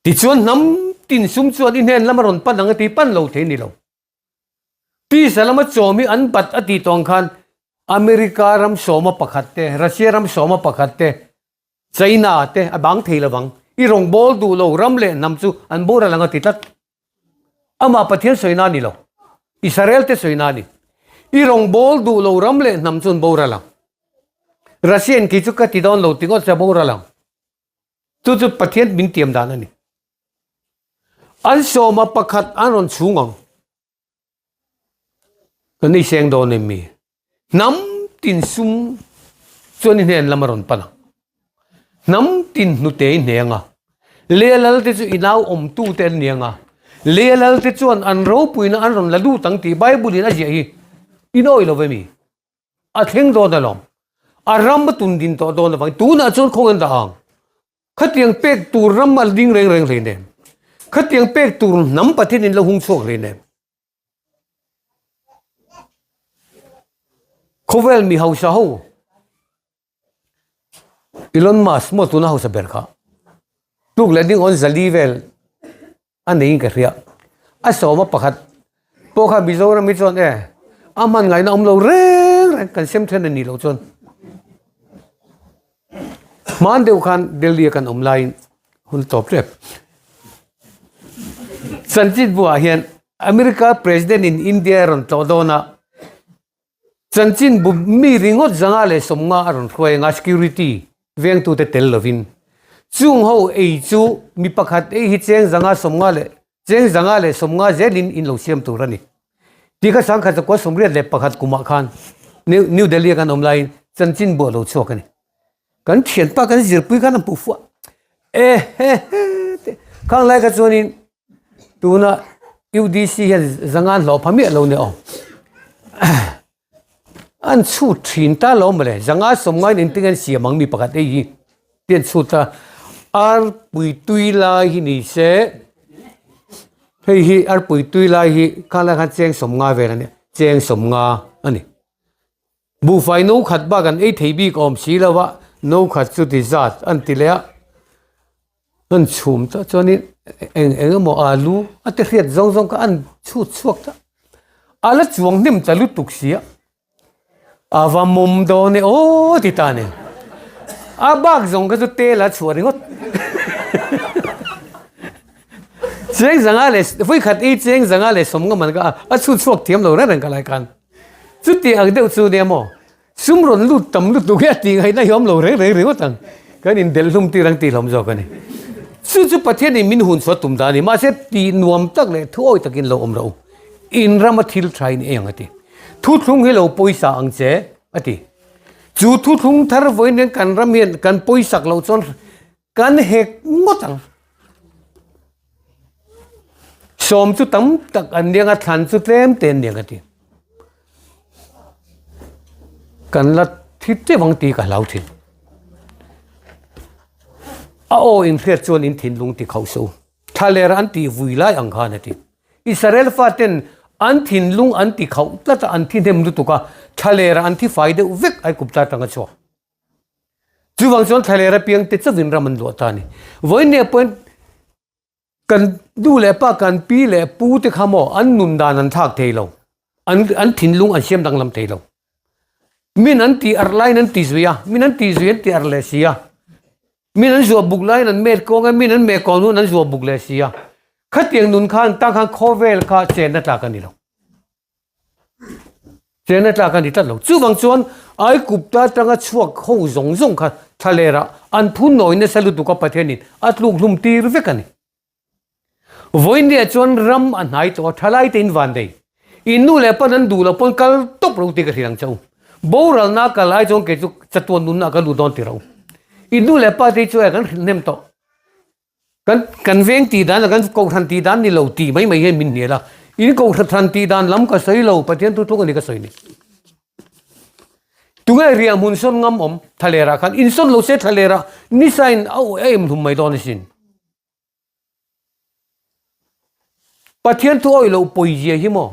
Tichuan hnam tin sum chuan i hnen lama rawn pan ang a ti pan lo thei ni lo. Tisa lama chawm hi an bat a ti tawh ang khan America ram sawma pakhat te, Russia ram sawma pakhat te, China te a bang thei lovang. I rawngbâwl duh lo ram leh hnam chu an boral ang a ti tlat. Amah Pathian sawina a ni lo. Israel te sawina a ni. I rawngbâwl duh lo ram leh hnam chu an boral ang. Russia in kei chu ka ti dawn lo ti ngawt se a boral ang. Chu chu Pathian min tiam dan a ni. An sawma pakhat an rawn chhung ang. Kan ei seng dawn em mi? Hnam tin sum chuan i hnen lam a rawn pan ang. Hnam tin hnute i hne ang a. Lea lal te chu i nau awmtu te an ni ang a. Lea lal te chuan an ropuina an rawn la lut ang tih Bible in a ziah hi in awih lo ve mi? A thleng dawn alawm. A ram a tun din tawh dawn avangin tunah chuan khawng an dah ang. Khatiang pek tur ram a ding reng reng hlei nen. Khatiang pek tur hnam Pathian in lo hung chhuak hlei nen. Khawvel mi hausa ho Elon Musk maw tuna hausa ber kha. Tuk leh ding on zali vel a neiin ka hria. A sawma pakhat pawh kha Mizoram hi chuan e a hman ngaihna awm lo reng reng kan sem then a nih loh chuan hman deuh khan Delhi a kan awm laiin hun tawp tep. Chanchin buah hian America President in India a rawn tlawh dawn a, Chanchin bu mi ringawt zanga leh sawmnga a rawn hruai anga security vengtute tel lovin chung ho ei chu mi pakhat ei hi cheng zanga sawmnga leh cheng zanga leh sawmnga zelin in lo siam tur a ni. Tih kha sangkhat zakua 81 kumah khan New Delhi a kan awm laiin chanchin bu a lo chhuak a ni. Kan thianpa kan zirpui khan an puh fuah e he he te khang lai kha chuanin tuna UDC hian zanga an hlawh pha miah lo nia aw an chhut thin ta lo mawle zanga sawmngain engtin an siam ang mi pakhat hei hi te an chhut a arpui tui lai hi ni se hei hi arpui tui lai hi khang lai khan cheng sawmnga vel a nia cheng sawmnga a ni. Buhfai no khat bak an ei thei bik awm si lo a, no khat chu ti zat an ti leh a, an chhum ta chuanin eng eng emaw alu a ti hriat zawng zawng kha an chhut chhuak ta, a la chuang hnem ta lutuk si a, a va mawm dawn e aw ti ta nen, a bak zawng kha chu tel a chhuah ringawt cheng zanga leh vawikhat ei cheng zanga leh sawmnga man kha a chhut chhuak thiam lo reng reng ka lai khan. Chuti ang deuh chu nia maw? Sum rawn lut tam lutuk hi a tih ngaihna hi awm lo reng reng ringawt ang. Kan indelh hlum tir ang tih hlawm zawk a ni. Chu chu Pathianin min hun chhuah tum dan a ni. Mahse tih nuam tak leh thu awi takin lo awm rawh u. In rama thil tha in ei ang a ti. Thuthlung hi lo pawisa ang che a ti. Chu thuthlung thar vawiin hian kan ram hian kan pawisak loh chuan Kan hek ngawt ang. Sawm chu tam tak an niang a, thlan chu tlem te an niang a ti. Kan la thi teuh ang tih ka hlau thin. A aw in hriat chuan in thinlung ti khauh suh u. Thlaler an tih vui lai ang khan a ti. Israel faten an thinlung an ti khauh tlat a, an thi hnem lutuk a, thlaler an thi fai deuh vek Aigupta atanga chhuak. Chuvang chuan thlaler apiang te chauhin ram an luah ta a ni. Vawiin pawhin kan nu leh pa, kan pi leh pu te kha maw an nun dan an thlak thei lo, an an thinlung an siam danglam thei lo. Min an tih arh laiin an ti zui a, min an tih zui an ti arh leh si a, min an zuah buk laiin an met kawng a, min an meh kawng hnuin an zuah buk leh si a. Khatiang nun khan tang khan khawvel kha chenna tlak a ni lo. Chenna tlak a ni tlat lo. Chuvang chuan Aigupta atanga chhuak ho zawng zawng kha thlalerah an phun nawi nasa lutuk a Pathianin a tluk hlum tir vek a ni. Vawiinniah chuan ram a hnai tawh a, thalai te in van nei. In nu leh pan an duh loh pawn kal tawp lo tih ka hrilh ang che u. Boralna kal ai chuan kei chu chatuan nunna ka lut dawn ti ro. In nu leh pa te hi chu e kan hrilh hnem tawh. Kan kan veng tih dan leh kan kohhran tih dan ni lo tih mai mai hian min hnial a. In kohhran tih dan lam ka sawi lo, Pathian thu tluk a ni ka sawi ni. Tunge riah hmun sawn ngam awm thlalerah khan insawn lo se thlalerah nisa in a em hlum mai dawn asin. Pathian thu awih loh pawizia hi maw?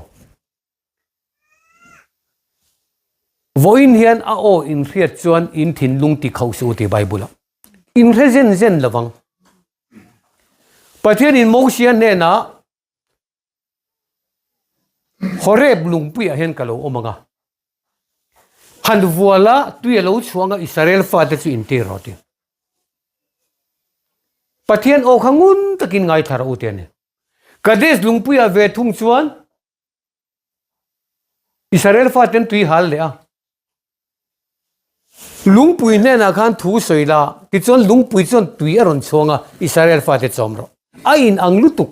Vawiin hian a aw inhriat chuan in thinlung ti khauh suh u tih Bible ah inhre zen zen lovang. Pathianin Mosia hnenah Horeb lungpuiah hian ka lo awm ang a, han vuala tui a lo chhuang a Israel fate chu intir rawh ti. Pathian aw kha ngun takin ngaithla rawh u ti a ni. Kadesh lungpuiah ve thung chuan Israel faten tui hal leh a. Lungpui hnenah khan thu sawi la, tichuan lungpui chuan tui a rawn chhuang a, Israel fate chawm rawh. A in ang lutuk.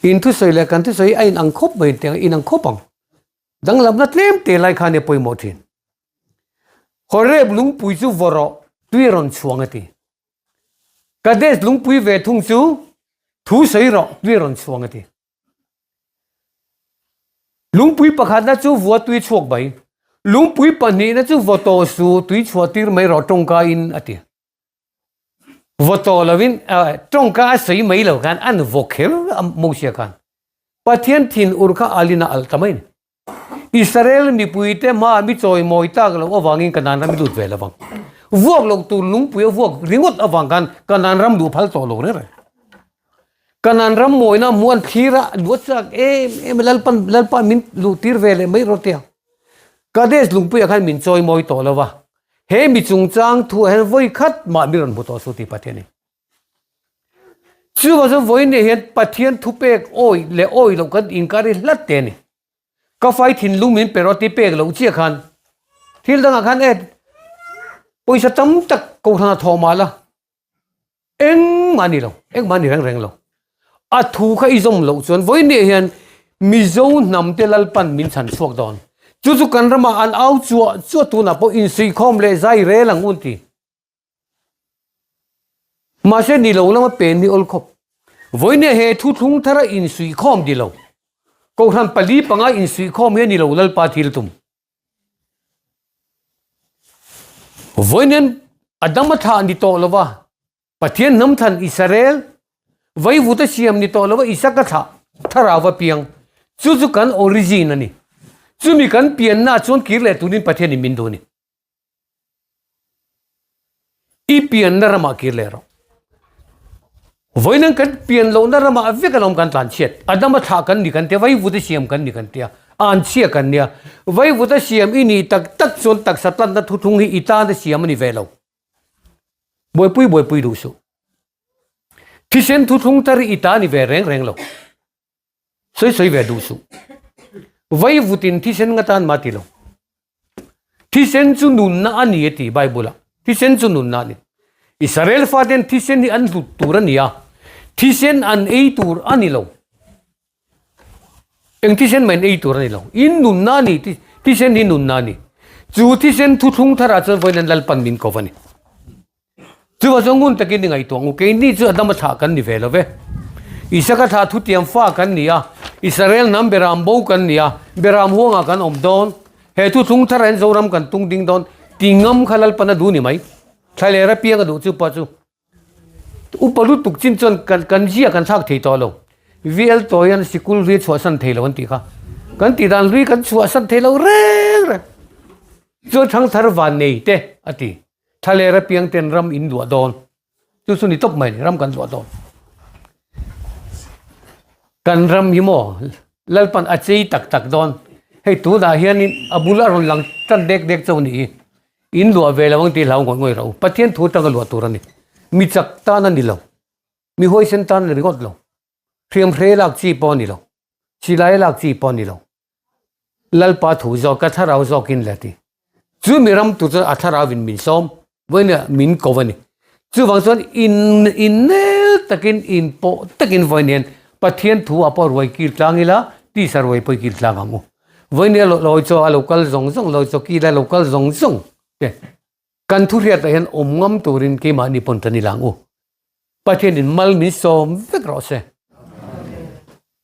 In thusawi leh kan thusawi a in ang khawp mai in tiang in ang khawp ang. Danglamna tlem te lai khan e pawimawh thin. Horeb lungpui chu vaw rawh, tui a rawn chhuang a ti. Kadesh lungpui ve thung chu thu sawi rawh, tui a rawn chhuang a ti. Lungpui pakhatna chu vua tui chhuak mai. Lungpui pahnihna chu vaw tawh su tui chhuah tir mai rawh tawngka in a ti. Vaw tawh lovin tawngka a sawi mai lo khan an vaw kher a Mosia khan. Pathian thin ur kha alin a alh ta mai a ni. Israel mipuite hmaah mi chawimawi tak loh avangin Kanaan ram i lut ve lovang. Vuak loh tur lungpui a vuak ringawt avang khan Kanaan ram duh phal tawh lo reng reng. Kanaan ram mawina muan thlir a luat chak em em a Lalpan Lalpa min luh tir ve leh mai rawh tia. Kadesh lungpuiah khan min chawimawi tawh lo va, he mi chungchang thuah hian vawi khat mah mi rawn hmu tawh suh tih Pathian in. Chuvang chuan vawiin nih hian Pathian thupek awi leh awi loh kan inkar hi hlat te a ni. Ka fai thinlung min pe rawh ti pek loh chiah khan thil dangah khan e pawisa tam tak kohhran a thawh mah la engmah a ni lo, engmah a ni reng reng lo. A thu kha i zawm loh chuan vawiin nih hian Mizo hnam te Lalpan min chhan chhuak dawn. Chu chu kan ramah an au chuah chuah tunah pawh insuihkhawm leh zai rel ang un ti. Mahse ni lo lama pen hi awl khawp. Vawinia he thuthlung thara insuihkhawm di lo. Kohhran pali panga insuihkhawm hi a ni lo Lalpa thil tum. Vawiin Adama thlah ni tawh lova Pathian hnam thlan Israel vaivuta siam ni tawh lova Isaka thlah thlarau a piang. Chu chu kan origin a ni. Chumi kan pianna chuan kir leh turin Pathianin min duh a ni. I pianna ramah kir leh rawh. Vawiin kan pian lohna ramah vek alawm kan tlan chhiat. Adama thlah kan ni kan tia, vaivuta siam kan ni kan tia, anchhia kan nia. Vaivuta siam i nih tak tak chuan taksa tlanna thuthlung hi i tana siam a ni ve lo. Buaipui buaipui duh suh. Thisen thuthlung tar hi i ta ni ve reng reng lo. Sawi sawi ve duh suh. Vai vutin thisen nga tan mah ti lo. Thisen chu nunna a ni a ti Bible ah. Thisen chu nunna a ni. Israel faten thisen hi an hlut tur a ni a. Thisen an ei tur a ni lo. Eng thisen mah in ei tur a ni lo. In nunna a ni. Thisen hi nunna a ni. Chu thisen thuthlung tharah chuan vawiin an Lalpan min ko va ni. Chuvang chuan ngun takin i ngaihtuah ang u, keini chu Adama thlah kan ni ve lo ve. Isaka thlah thutiam fa kan ni a, Israel hnam beram bo kan ni a, beram huangah kan awm dawn, he thuthlung thar hian Zoram kan tung ding dawn, ti ngam kha Lalpan a duh ni mai. Thlaler apiang a duh chu pa chu. Upa lutuk chin chuan kan kan zia kan thlak thei tawh lo. VL Tawian sikul hlui chhuahsan thei lo an tih kha. Kan tih dan hlui kan chhuahsan thei lo reng reng. Chuan thangthar van nei te a ti. Thlaler apiang ten ram in luah dawn. Chu chu ni tawp mai ni, ram kan luah dawn. Kan ram hi maw Lalpan a chei tak tak dawn. Hei tunah hianin a bul a rawn lang tan dek dek chauh a nih hi. In luah ve lo ang tih hlau ngawih ngawih rawh u. Pathian thu atanga luah tur a ni. Mi chak tan a ni lo. Mi huaisen tan a ni ringawt lo. Hriamhre lak chi pawh a ni lo. Silai lak chi pawh a ni lo. Lalpa thu zawk ka thlarau zawkin le ti. Chu mi ram tur chuan a thlarauin min sawm, vawiin min ko a ni. Chuvang chuan in innel takin in pawh takin vawiin hian Pathian thu ah pawh ruai kil tlang ila tisa ruai pawh i kil tlang ang u. Vawiin hian lawi chaw a lo kal zawng zawng, lawi chaw kil a lo kal zawng zawng te kan thu hriatah hian awm ngam turin keimahni pawn tan i lang u. Pathianin mal min sawm vek rawh se.